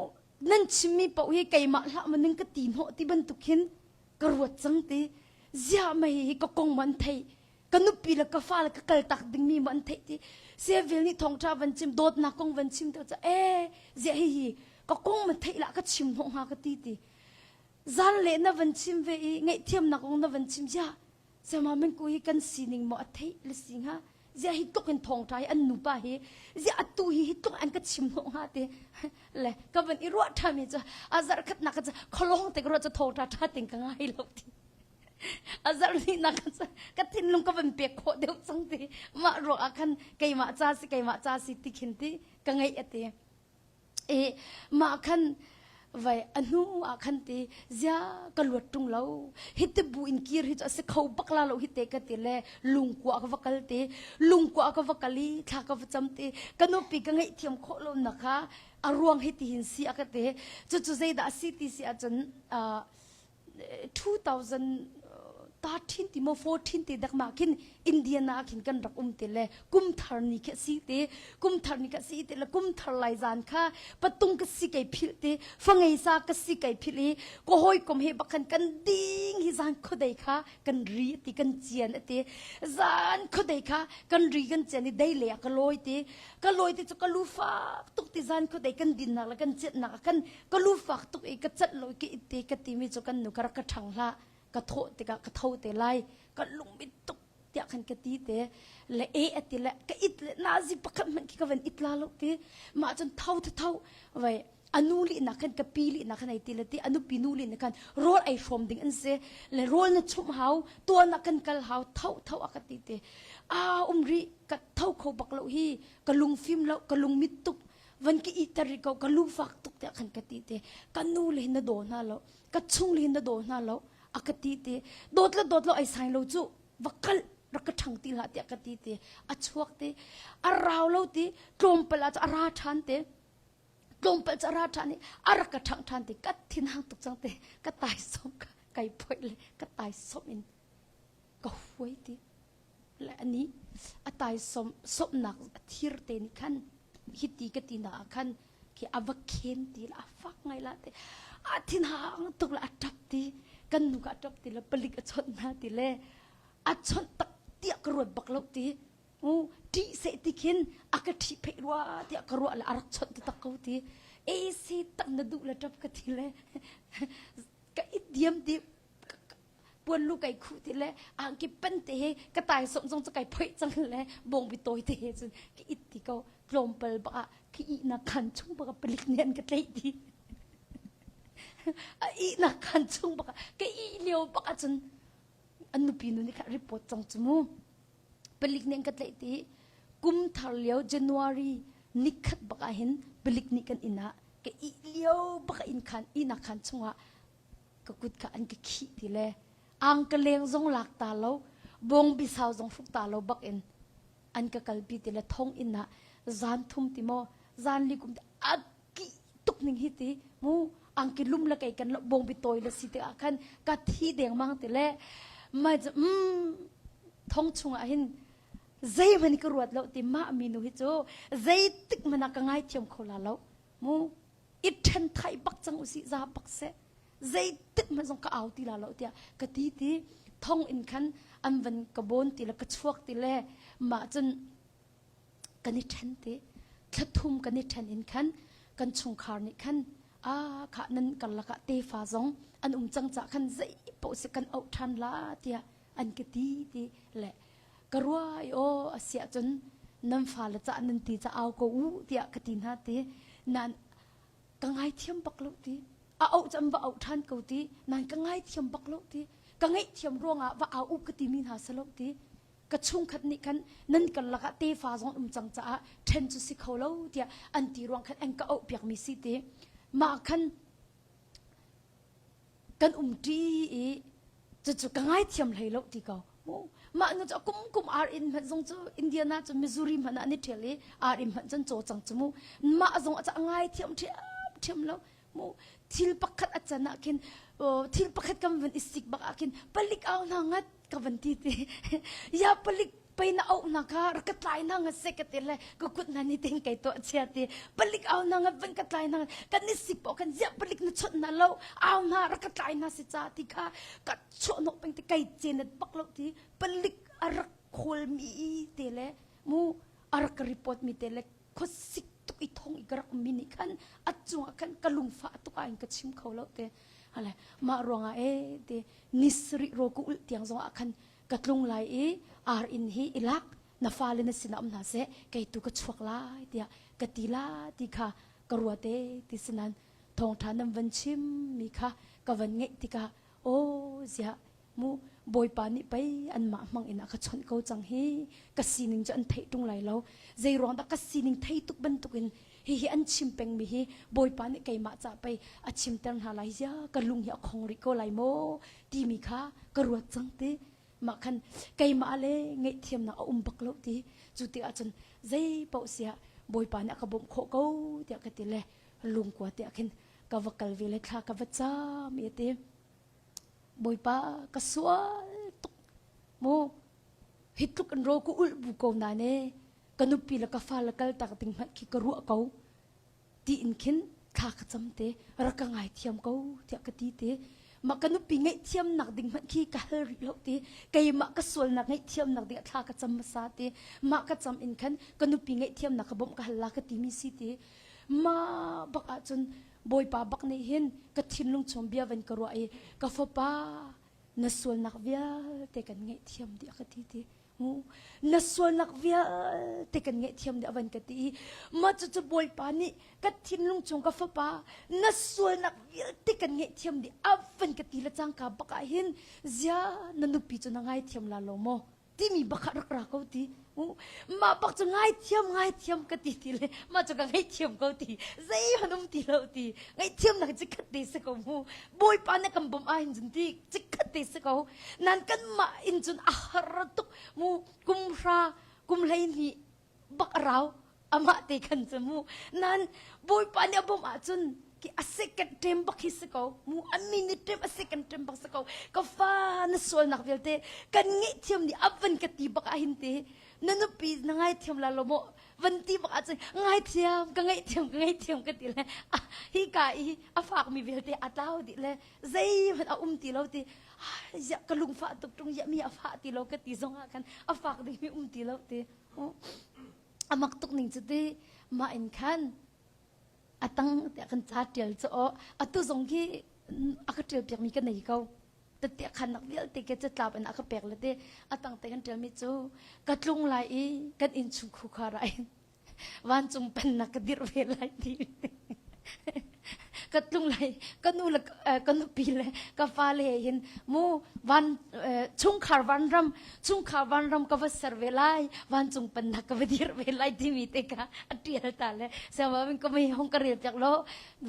nan chimmi paoh hi keimah hlah ma ning ka ti hnawh ti bantuk hin ka ruat cang ti ziah mei hi ka kong ma an theih ka nupi le ka fa le ka kal tak dingmi ma an theih ti sevil nih thawngṭha van chim dawtnak kong van chim te ca e ziah hi hi ka kong ma theih lah ka chim hnawh hnga ka ti ti zan le na van chim ve i ngaihthiamnak kong na van chim ziah Sama men ku hi kan sining maw a theih le si hnga ziah hi tluk in thawngṭha hi an nupa hi ziah atu hi hi tluk an ka chim hnawh hnga ti le ka van i ruah ṭhami cu a zarh khatnak ka cu khualawng te ka ruah cu thawngṭha ṭha ting ka ngai lo ti a zarh hnihnak ka cu ka thinlung ka van pek khawh deuh cang ti mah ruang ah khan keimah ca si keimah ca si ti khin ti ka ngaih a ti I mah khan vai a hnu ah khan ti zia ka luat ṭung lo hi ti bu in kir hi cu a si kho bak la lo hi te ka ti le lungkua ka va kal ti lungkua ka va kal i thla ka va cam ti ka nupi ka ngaihthiam khawh lo na kha a ruang hi ti hin si a ka ti cucu zeidah a si ti si ahcun uh, 2013 ti maw 14 ti dak ma khin Indiana ah khin kan rak um ti le kum thar ni kha si ti kum thar ni kha si ti le kum thar lai zan kha patung ka si kai phil ti fangei sa ka si kai phil i ko hoi kom he bakhan kan ding hi zan khodei kha kan ri ti kan cian ati zan khodei kha kan ri kan cian i dei le ka loi ti ka loi ti chu ka lu fak tuk ti zan khodei kan din nak le kan ciat nak kan ka lu fak tuk i ka cat lo ki te ka timi cu kan nu ka rak ka ṭhang hlah ka thawh tikah ka tho te lai ka lungmit tuk tiah khan ka ti te le e ati le ka it le nazi pakhat hmanh khi ka van it la lo ti mah cun tho tho tho vai anu li na khan ka pi li na khan ai ti le ti anu pi nu li na khan rawl ei hrawm ding an si le rawl na chum hau tuan na kan kal hau tho tho a ka ti te a um ri ka tho kho bak lo hi ka lung fim lo ka lung mit tuk van ka iter rih ko ka lu fak tuk tiah khan ka ti te ka nu le hin na daw hna lo ka chung le hin na daw hna lo a ka ti te dawt le dawt lo ai sai lo cu va kal rak ka ṭhang ti hlah tiah ka ti te a chuak te a rau lo ti tlawmpal ah cu a ra ṭhan te tlawmpal cu a ra ṭhan i a rak ka ṭhang ṭhan te ka thin hang tuk cang te ka tai som ka kai phoih le ka tai som in ka huai ti le ani a tai som somnak a thir te nih khan hiti ka ti na ah khan khi a va khen ti la a fak ngai la te a thin hang tuk la a tap ti kan nu ka a tap ti le palik a chawnh hna ti le a chawnh tak tiah ka ruat bak lo ti u ṭih seh ti khin a ka ṭhih pheih rua tiah ka ruah le a rak chawnh taktak ko ti. AC tak na duh le ṭap ka ti le ka i diam ti puan lu kai khuh ti le angki pan te he ka tai som zong cu kai phoih cang le bawngbi tawi te he cun ka it ti ko tlawmpal bak ah ka ihnak khan chung bak ah palik nih an ka tlaih ti a ihnak khan chung bak ah ka ih lio bak ah cun an nupi nu nih kha report cang cu mu palik nih an ka tlaih ti kum thar lio January nikhat bak ah hin palik nih kan inn ah ka ih lio bak ah inn khan ihnak khan chungah ka kut kha an ka khih ti le ang ka leng zong lak ta lo bawngbi sau zong hruk ta lo bak in an ka kalpi ti le thong inn ah zan thum ti maw zan li kum a ki tuk ning hi ti mu angki lum le kei kan lo bawngbi tawi le si te ah khan ka thi deng mang ti le mai um thong chung ah hin zeihmanh ka ruat lo ti mah mi nu hi cu zeitik hmanh ah ka ngaithiam kho la lo mu i ṭhen thai bak cang usih za bak seh zeitik hmanh zong ka au ti la lo tiah ka ti ti thong in khan an van ka bon ti le ka chuak ti le mah cun kan i ṭhen ti thlathum kan i ṭhen in khan kan chungkhar nih khan a kha nan karlak ah tefa zong an um cang ca khan zei paoh si kan auh ṭhan la tiah an ka ti ti le ka rua i aw a siah cun nan fale cah nan ti ca au ko u tiah ka ti hna ti nan ka ngaithiam bak lo ti a auh cam va auh ṭhan ko ti nan ka ngaithiam bak lo ti ka ngaihthiam ruangah va au u ka ti mi hna si lo ti ka chungkhat nih khan nan karlak ah tefa zong um cang caah ṭhen cu si kho lo tiah an ti ruang khan an ka auh piak mi si ti mah khan kan umṭi i cucu ka ngaithiam hlei lo ti ko mu mah nu cu kum kum ar in hmanh zong cu Indiana cu Missouri hmanh ah an i ṭhial i ar in hmanh cun caw cang cu mu mah zong a ngaithiam ṭhiamṭhiam lo mu thil pakhat a can ah khin thil pakhat kan van i sik bak ah khin palik au hna ngat ka van ti ti ya palik pei na auh na kha rak ka tlai na nga se ka ti le ka kut na ni ting kai to chia ti palik au na nga van ka tlai na kan ni sik po kan zia palik na chot na lo au na rak ka tlai na si cha ti kha ka chuah nok peng ti kai chen bak lo ti palik a rak khawl mi te le mu a rak report mi te le khuasik tuk i thong i ka rak mi nih khan a cungah khan ka lungfah tuk ah in ka chim kho lo te hale mah ruangah e te nisri ro ku ul tiang zong ah khan ka tlung lai i ar inn hi i lak na fale na sinah um hna seh kei tu ka chuak lai tiah ka ti la ti kha ka ruate ti sinan thawngṭha nan van chim mi kha ka van ngeih tikah aw ziah mu bawipa nih pei anmah hmang in a ka chawnh ko cang hi ka sining cu an theih ṭung lai lo zei ruang dah ka sining thei tuk bantukin hihi an chim pengmi hi bawipa nih keimah ca pei a chimter hna lai zia ka lung hi a khong rih ko lai maw timi kha ka ruat cang ti mah khan keimah le ngaihthiamnak a um bak lo ti cu tikah cun zei paoh siah bawipa nih a ka bawmh khawh ko tiah ka ti le lungkua tiah khin ka va kal ve le thla ka va cam i ti bawipa ka sual tuk mu hi tluk in ro ku ulh bu ko na ne ka nupi le ka fale kal tak ding hmanh khi ka ruah ko tiin khin thla ka cam te rak ka ngaithiam ko tiah ka ti te mah ka nupi ngaihthiamnak ding hmanh khi ka hal rih lo ti keimah ka sualnak ngaihthiamnak ding ah thla ka cam hmasa ti mah ka cam in khan ka nupi ngaihthiamnak ka bawmh ka hal la ka timi si ti mah bak ahcun bawipa bak nih hin ka thinlung chung bia van ka ruah i ka fapa na sualnak vialte kan ngaihthiam dih a ka ti ti Na sualnak vialte kan ngaihthiam dih a van ka ti i mah cucu Bawipa nih ka thinlung chung ka fapa na sualnak vialte kan ngaihthiam dih a van ka ti le cangka bak ah hin zia na nupi cu na ngaithiam la lo maw timi bak ah rak ra ko ti mah bak cu ngaithiam ngaithiam ka ti ti le mah cu ka ngaihthiam ko ti zeihmanh um ti lo ti ngaihthiamnak cikhat te si ko mu Bawipa nih kan bawmh ahhin cun ti cikhat te si ko nan kanmah in cun a har tuk mu kum hra kum 12 bak a rau amah te khan cu mu nan bawipa nih a bawmh ahcun ki a second ṭem bak hi si ko mu a minute ṭem a second ṭem bak si ko ka fa na sualnak vialte kan ngaihthiam nih a van ka ti bak ahhin te na nupi na ngaithiam la lo maw van ti bak ahcun ngaithiam ka ngaihthiam ka ngaihthiam ka ti le hi ka i a fakmi vialte a tlau dih le zeihmanh a um ti lo ti ziah ka lungfah tuk ṭung ziah mi a fah ti lo ka ti zong ah khan a fak dingmi um ti lo ti a mak tuk ning cu ti mah in khan. A tang tiah kan ca ṭial cu aw atu zong khi a ka ṭial piakmi ka nei ko. Tete khannak vialte ke catlap in a ka pek le te a tang te kan ṭialmi cu ka tlung lai i kan innchung khukhar ah hin vancung pennak ka dirh ve lai ti ka tlung lai ka nu le ka nupi le ka fale he hin mu van chungkhar vanram chungkhar vanram ka va ser ve lai vancung pennak ka va dir ve lai timi te kha a tial ta le siama min ka mei hong ka rel piak lo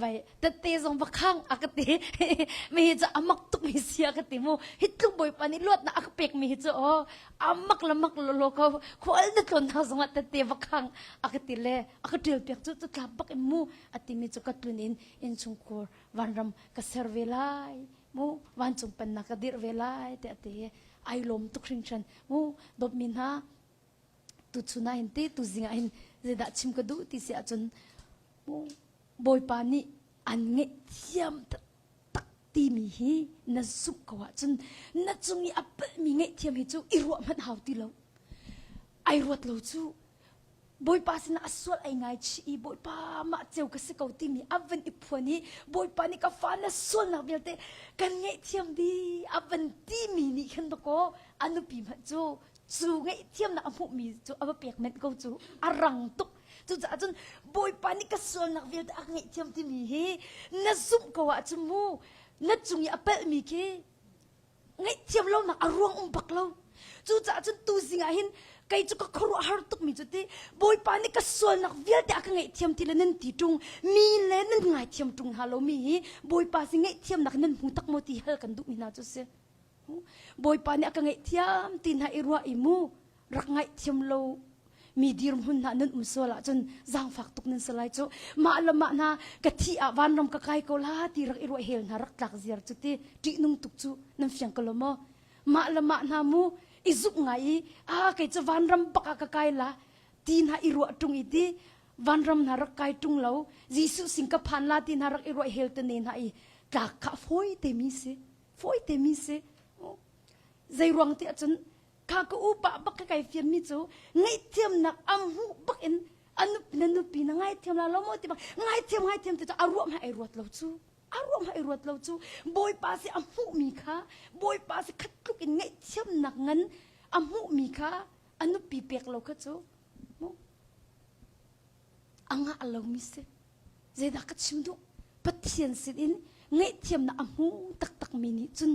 vai tette zong va khang a ka ti mi hi cu amak tuk mi si a ka ti mu hi tluk bawipa nih luatnak a ka pek mi hi cu aw amak le mak lo ko khual na tlawn hna zongah tette va khang a ka ti le a ka ṭial piak cu cu tlap bak in mu a timi cu ka tlun in innchungkhur vanram ka ser ve lai mu vancung pennak ka dirh ve lai te a ti ai lawm tuk hringhran mu dawtmi hna tuchun ah hin ti tuzing ah hin zeidah chim ka duh ti si ahcun mu bawipa nih an ngaihthiam taktak timi hi na zumh ko ahcun na cung i a palhmi ngaihthiam hi cu i ruah hmanh hau ti lo. Ai ruat lo cu Bawipa sinah a sual ai ngaichih i Bawipa mah ceu ka si ko timi a van i phuan i Bawipa nih ka fa na sualnak vialte kan ngaihthiam dih a van timi nih khin dakaw a nupi hmanh cu cu ngaihthiamnak a hmuhmi cu a va pek menh ko cu a rang tuk Cucaah cun Bawipa nih ka sualnak vialte a ka ngaihthiam timi hi na zumh ko ahcun mu na cung i a palhmi khi ngaihthiam lonak a ruang um bak lo. Cucaah cun tuzing ah hin kei cu ka khuaruahhar tukmi cu ti Bawipa nih ka sualnak vialte a ka ngaihthiam ti le nan ti ṭung mi le nan ngaithiam ṭung hna lomi hi Bawipa sin ngaihthiamnak nan hmu tak maw ti hal kan duhmi hna cu si. Bawipa nih a ka ngaihthiam ti hna i ruah i mu rak ngaihthiam lo mi dirhmun hna nan um sual ahcun zaangfak tuk nan si lai cu mah le mah hna ka thi ah vanram ka kai ko la ti rak i ruah hel hna rak tlak ziar cu ti ṭihnung tuk cu nan fiang ko lo maw mah le mah hna mu i zumh ngai i a kei cu vanram bak ah ka kai la ti hna i ruah ṭung i ti vanram hna rak kai ṭung lo Jesuh sin ka phan la ti hna rak i ruah hel te ne hna i tlak kha fawi te mi si fawi te mi si zei ruang ti ahcun kha ka upa bak ka kai fian mi cu ngaihthiamnak a hmuh bak in a na nupi na ngaithiam la lo maw ti bak ngaithiam ngaithiam ti cu a ruah hmai ai ruat lo cu a ruah hmai ai ruat lo cu bawipa si a hmuh mi kha bawipa si khat tluk in ngaihthiamnak ngan a hmuh mi kha a nupi pek lo kha cu a ngah lo mi si zeidah ka chim duh Pathian sin in ngaihthiamnak a hmu taktak mi nih cun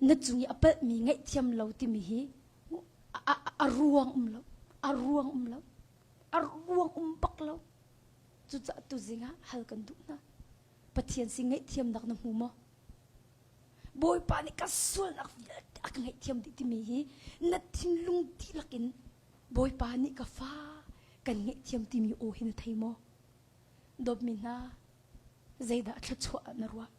na cung i a palhmi ngaihthiam lo timi hi a ruang um lo a ruang um lo a ruang um bak lo cucaah tuzing ah hal kan duh hna Pathian sin ngaihthiamnak na hmu maw Bawipa nih ka sualnak vialte a ka ngaihthiam dih timi hi na thinlung dihlak in Bawipa nih ka fa kan ngaihthiam timi aw hi na thei maw dawtmi hna zeidah thluachuah ah na ruah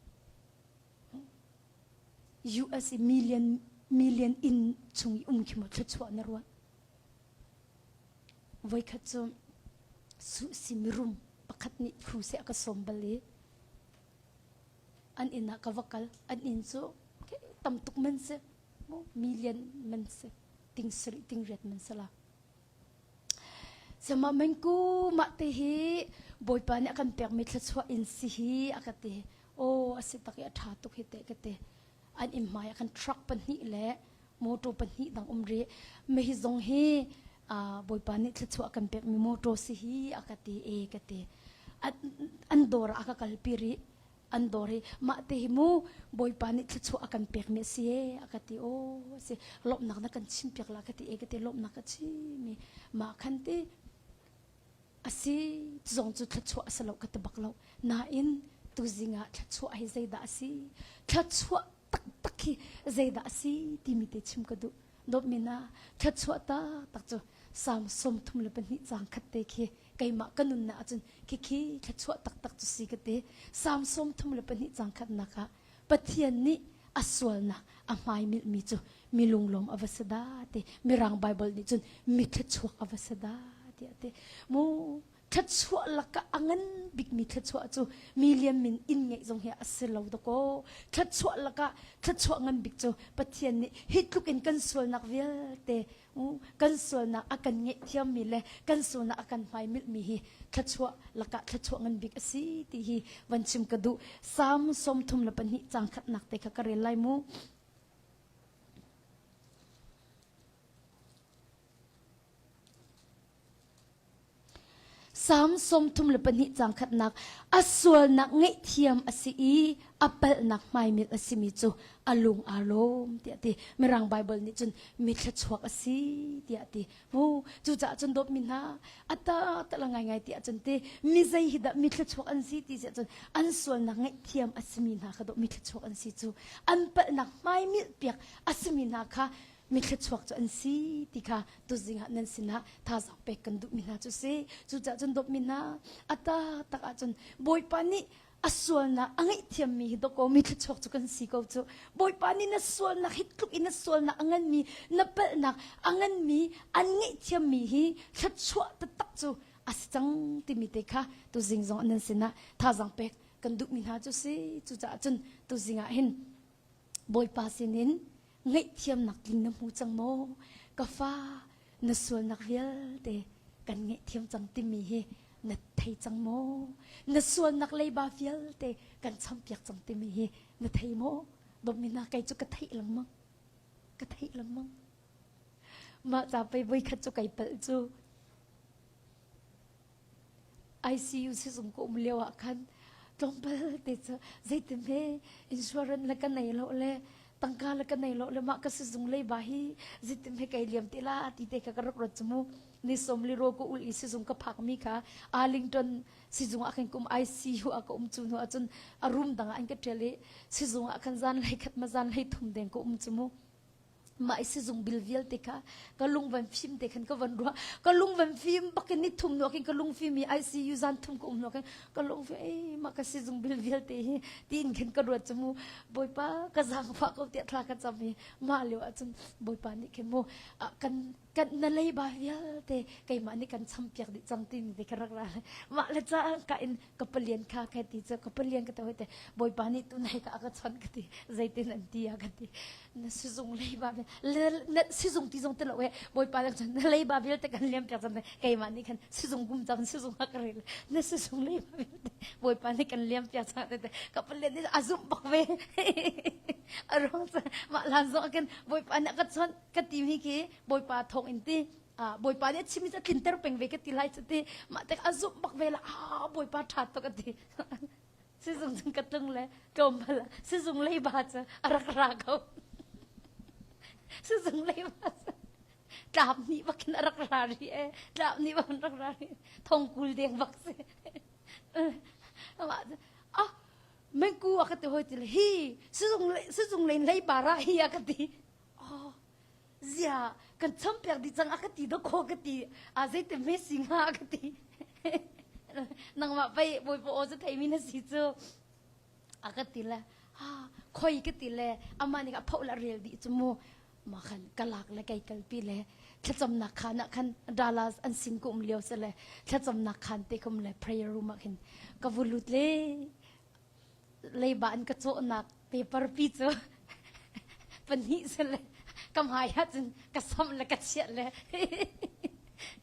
US i million million inn chung i um khi maw thluachuah na ruah voikhat cu suhsi mirum pakhat nih cruise a ka sawm bal i an inn ah ka va kal an inn cu tam tuk man si million man si ting sarih ting riat man si la Sama mengku mah te hi Bawipa nih a kan pekmi thluachuah in si hi a ka ti. Aw a si tak i a ṭha tuk hi teh ka ti. An inn hmai ah khan truck pahnih le motor pahnih dang um rih. Mah hi zong hi Bawipa nih thluachuah a kan pekmi motor si hi a ka ti e ka ti. An dawr ah a ka kalpi rih. An dawr hi mah te hi mu Bawipa nih thluachuah a kan pekmi a si e a ka ti. Aw a si lawmhnak na kan chimpiak la ka ti e ka ti lawmhnak ka chim i mah khan ti A si zong cu thluachuah a si lo ka ti bak lo. Nain tuzing ah thluachuah hi zeidah a si? Thluachuah taktak hi zeidah a si timi te chim ka duh. Dawtmi na thluachuah taktak cu Salm 32 caang khat te khi keimah ka nunnak ahcun khikhi thluachuah taktak cu si ka ti. Salm 32 caang khatnak ah Pathian nih a sualnak a hmaimilhmi cu mi lunglawm a va si dah ti Mirang Bible nih cun mi thluachuak a va si dah tiah a ti. Mu thluachuah. Thluachuah lakah a ngan bikmi thluachuah cu mi lian min inn ngeih zong hi a si lo dakaw. Thluachuah lakah thluachuah ngan bik cu Pathian nih hi tluk in kan sualnak vialte kan sualnak a kan ngaihthiammi le kan sualnak a kan hmaimilhmi hi thluachuah lakah thluachuah ngan bik a si ti hi van chim ka duh. Salm 32 caang khatnak te kha ka rel lai mu. Salm 32 caang khatnak a sualnak ngaihthiam a si i a palhnak hmaimilh a simi cu a lung aa lawm tiah a ti. Mirang Baibal nih cun mi thluachuak a si tiah a ti. Mu cucaah cun dawtmi hna a ta la ngaingai tiah cun ti mi zei hi dah mi thluachuak an si ti siah cun an sualnak ngaihthiam a simi hna kha dawh mi thluachuak an si cu an palhnak hmaimilh piak a simi hna kha mi thluachuak cu an si ti kha tuzing ah nan sinah thazaang pek kan duhmi hna cu si. Cucaah cun dawtmi hna a taktak ahcun Bawipa nih a sualnak a ngaihthiammi hi dawkaw mi thluachuak cu kan si ko cu. Bawipa nih na sualnak hi tluk in na sualnak a nganmi na palhnak a nganmi an ngaihthiammi hi thluachuah taktak cu a si cang timi te kha tuzing zong nan sinah thazaang pek kan duhmi hna cu si. Cucaah cun tuzing ah hin Bawipa sinin ngaihthiamnak tling na hmu cang maw? Ka fa, na sualnak vialte kan ngaihthiam cang timi hi na thei cang maw? Na sualnak leiba vialte kan champiak cang timi hi na thei maw? Dawtmi hna kei cu ka theih lengmang. Ka theih lengmang. Mah ca pei voikhat cu kai palh cu. ICU sizung ka um lio ah khan tlawmpal te cu zeitin he insurance le ka nei lo le tangka le ka nei lo le mah ka sizung lei ba hi zeitin he kai liam ti la ti te kha ka rak ruat cu mu ni som li ro ka ul i sizung ka phak mi kha Arlington sizung ah khan kum ICU ah ka um cu hnu ahcun a room dang ah an ka ṭial i sizung ah khan zan hlei khat ma zan hlei thum deng ka um cu mu mah i sizung bil vialte kha ka lung van fim te khan ka van ruah ka lung van fim bakin ni thum nu khin ka lung fim i ICU zan thum ka um nu khin ka lung fim ei mah ka sizung bil vialte hi tiin khin ka ruat cu mu bawipa ka zaangfah ko tiah thla ka cam i mah lio ahcun bawipa nih khin mu kan kan na leiba vialte keimah nih kan champiak dih cang timi te ka rak ra mah le ca ka in ka palian kha ka ti cu ka palian ka te bawipa nih tunai ka ka chon ka ti zeitin an ti a ka ti na sizung leiba na sizung ti zong te lo e bawipa le cun na leiba vialte kan liam piak cang keimah nih khan sizung gum cang sizung ha ka rel na sizung leiba vialte bawipa nih kan liam piak cang te ka palian nih a zumh bak ve a ruang mah hlan zong kan bawipa nih ka chon ka ti mi khi bawipa thawng in ti bawipa nih a chim a tlinter peng ve ka ti lai cu ti mah tek a zumh bak ve la ah bawipa ṭha tuk a ti sizung cung ka tlung le tlawmpal sizung leiba cu a rak ra ko sizung leiba cu tlap nih bakin a rak ra ri e tlap nih bakin rak ra ri thongkul deng bak si ah mengku a ka ti hoi ti le hi sizung sizung lein leiba ra hi a ka ti oh Ziah kan champiak dih cang a ka ti dawkaw ka ti a zeiti hme si hnga a ka ti nangmah pei bawipa aw cu theimi na si cu a ka ti le ha khoi ka ti le amah nih a phoh le a rel dih cu mu ma khan ka lak le kei kalpi le thlacamnak khan ah khan Dallas an sin ka um lio se le thlacamnak khan te kum le prayer room ah khin ka vu lut le leiba an ka cawhnak paper pi cu pahnih si le ka hmai ah cun ka samh le ka chiah le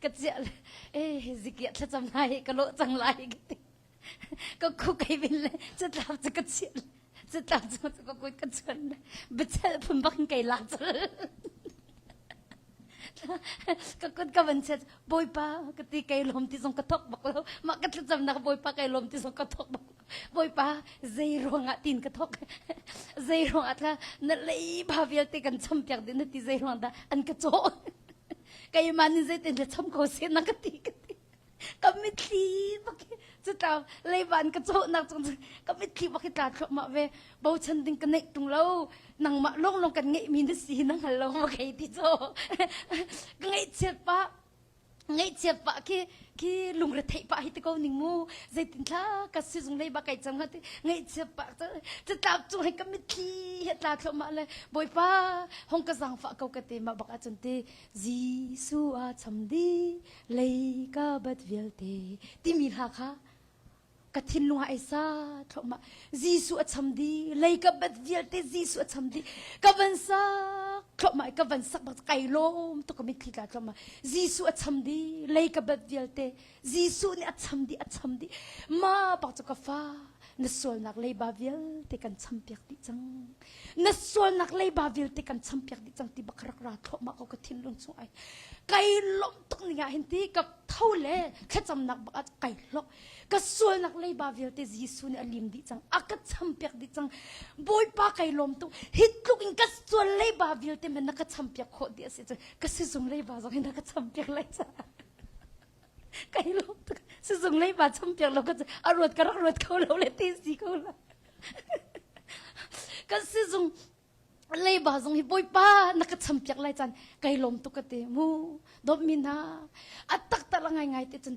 ka chiah le eh zikiah thlacam hna hi ka lawh cang lai ka ti ka khu kai bin le catlap cu ka chiah le catlap cu ka kut ka chuan le biachel phun bak in kai la cul ka kut ka van chiat bawipa ka ti kai lawm ti zong ka thok bak lo mah ka thlacamnak bawipa kai lawm ti zong ka thok bak bawipa zei ruangah tin ka thok zei ruangah tla na leiba vialte kan champiak ding na ti zei ruang dah an ka cawh keimah nih zeitin le cham ko seh na ka ti ka ti ka mitthli bak cu tla leiba an ka cawhnak cung ka mitthli bak hi tla thluahmah ve bochan ding ka neih tung lo nangmah longlong kan ngeihmi na si na hngal lo ma kei ti cu ka ngaihchiat pah. Ngaihchiat pah khi khi lungretheih pah hi ti ko ning mu zeitin thla ka sizung lei ba kai cang ha ti ngaihchiat pah catlap cung he ka mitthli he tla thluahmah le Bawipa hong ka zaangfah ko ka te mah bak ahcun ti Jesuh a cham di lei ka bat vialte timi hla kha ka thinlung ah ai sa thluahmah. Jesuh a cham dih, lei ka bat vialte Jesuh a cham dih. Ka van sak thluahmah, ka van sak bak kai lawm tuk ka mitthli tla thluahmah. Jesuh a cham dih, lei ka bat vialte Jesuh nih a cham dih, a cham dih. Ma bak cu ka fa, na sualnak leiba vialte kan champiak dih cang. Na sualnak leiba vialte kan champiak dih cang ti bak rak ra thluahmah ko ka thinlung chung ai. Kai lawm tuk ning ah hin ti ka tho le thlacamnak bak ah kai hlok. Ka sualnak leiba vialte Jesuh nih a lim dih cang. A ka champiak dih cang. Bawipa kai lawm tuk. Hi tluk in ka sual leiba vialte man na ka champiak khawh dih a si cun ka sizung leiba zong hi na ka champiak lai caah kai lawm tuk. Sizung leiba champiak lo ka a ruat ka rak ruat kho lo le ti si ko la. Ka sizung leiba zong hi Bawipa na ka champiak lai caan kai lawm tuk ka ti mu dawtmi hna a taktak la ngaingai te cun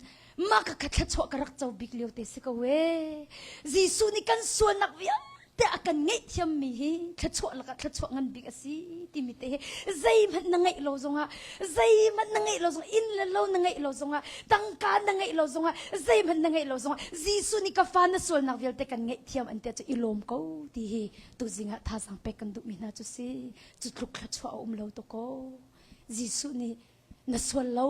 mah ka kha thluachuah ka rak co bik lio te si ko e Jesuh nih kan sualnak vialte a kan ngaihthiam mi hi thluachuah lakah thluachuah ngan bik a si timi te hi zeihmanh na ngeih lo zongah zeihmanh na ngeih lo zongah inn le lo na ngeih lo zongah tangka na ngeih lo zongah zeihmanh na ngeih lo zongah Jesuh nih ka fa na sualnak vialte kan ngaihthiam an ti cu i lawm ko ti hi tuzing ah thazaang pek kan duhmi hna cu si cu tluk thluachuah a um lo to ko Jesuh nih na sual lo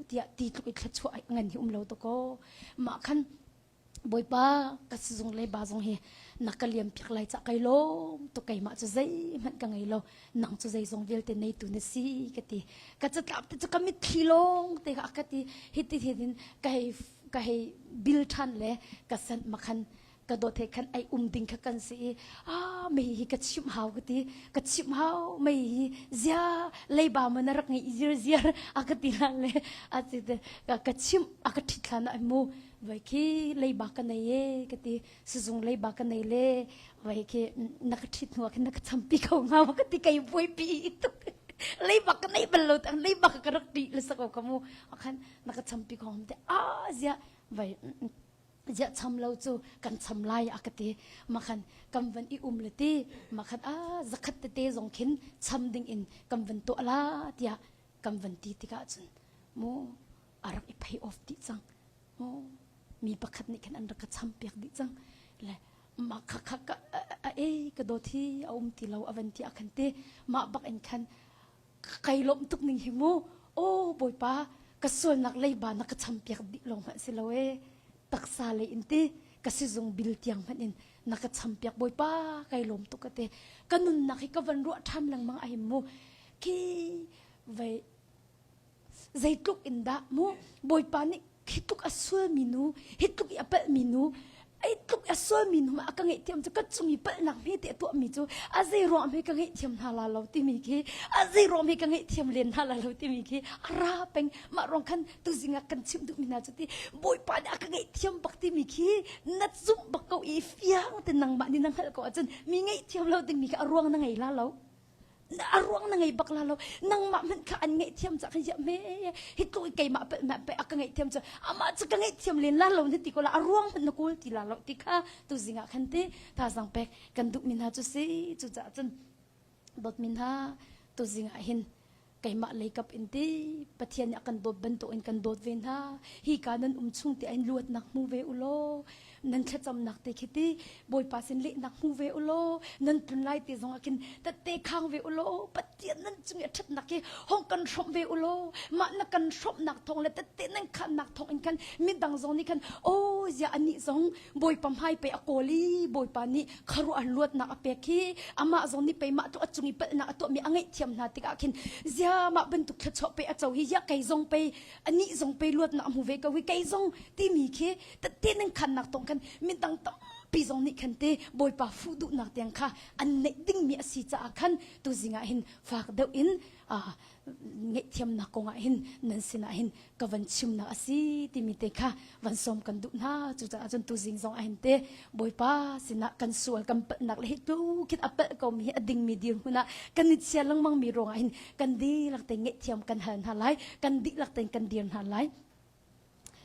tiah ti tluk i thluachuah ngan hi um lo to ko mah khan Bawipa ka sizung le ba zong hi na ka liam piak lai ca kai lawm to keimah cu zeihmanh ka ngei lo nang cu zeizong vialte neitu na si ka ti ka catlap te cu ka mitthli lawng te kha ka ti hi ti hin ka hei ka hei bil ṭhan le ka sanh makhan ka dawt he khan ai um ding kha kan si i ah mei hi ka chimh hau ka ti ka chimh hau mei hi zia leiba ma na rak ngei ziar ziar a ka ti hlan le a ti te ka chimh a ka ṭhit hlan ah mu vai khi leiba ka nei e ka ti sizung leiba ka nei le vai khi na ka ṭhit hnu ah khin na ka champi kho hnga ma ka ti kai buaipi tuk leiba ka nei bal lo tang leiba ka rak ṭih le sako ka mu khan na ka champi kho te a zia vai ziah cham lo cu kan cham lai a ka ti makhan kan van i um le ti makhan a zakhat tete zong khin cham ding in kan van tuah la tiah kan van ti tikah cun mu a rak i pay off dih cang mu mi pakhat nih khin an rak ka cham piak dih cang le mah kha kha ka a e ka dawt hi a um ti lo a van ti a khan ti mah bak in khan kai lawmh tuk ning hi mu aw bawipa ka sualnak leiba na ka champiak dih lawng hmanh si lo e taksa lei in ti ka sizung bil tiang hmanh in na ka champiak bawipa kai lawm tuk ka te ka nunnak hi ka van ruah ṭhan lengmang ai mu khi vai Zeitluk in dah mu Bawipa nih hi tluk a sualmi nu, hi tluk i a palhmi nu, ei tluk a sualmi nu a ka ngaihthiam cu ka cung i palhnak hme te a tuahmi cu a zei ruang hme ka ngaihthiam hna la lo timi khi a zei ruang hme ka ngaihthiam len hna la lo timi khi a ra peng mah ruang khan tuzing ah kan chimh duhmi hna cu ti Bawipa nih a ka ngaihthiam bak timi khi na zumh bak ko i fiang te nangmah nih na hngalh ko ahcun mi ngaihthiam lo dingmi kha a ruang na ngei la lo. A ruang na ngei bak la lo nangmah hmanh kha an ngaihthiam cah khan me hi tluk i keimah pe ma pe a ka ngaihthiam cu amah cu ka ngaihthiam len la lo na ti ko la a ruang hmanh na kawl ti la lo ti kha tuzing ah khan ti thazaang pek kan duh mi hna cu si cucaah cun dawt mi hna tuzing ah hin keimah leikap in ti Pathian nih a kan dawt bantuk in kan dawt ve hna hi ka nan um chung ti in luatnak hmu ve u law nan thlacamnak te khi ti Bawipa sin lehnak hmu ve u law nan tlun lai te zong ah khin tette khang ve u law Pathian nan cung i a ṭhatnak hi hong kan hrawmh ve u law mah na kan hrawmhnak thawng le tette nan khannak thawng in khan midang zong nih khan aw zia anih zong Bawipa hmai pei a kawl i Bawipa nih khuaruah luatnak a pek hi amah zong nih pei mah tu a cung i palhnak a tuahmi a ngaihthiam hna tikah khin zia mah bantuk thluachuah pei a co hi ya kei zong pei anih zong pei luatnak a hmu ve ko hi kei zong timi khi tette nan khannak tong khan midang tampi. tampi zong nih khan te Bawipa fuh duhnak tiang kha an neih dingmi a si caah khan tuzing ah hin fak deuh in ngaihthiamnak kongah hin nan sinah hin ka van chimnak a si timi te kha van sawm kan duh hna. Cucaah cun tuzing zong ah hin te Bawipa sinah kan sual kan palhnak le hi tu khin a palh ko mi hi a dingmi dirhmun ah kan i chia lengmang mi ruangah hin kan dihlak te ngaihthiam kan hal hna lai, kan dihlak tein kan dir hna lai.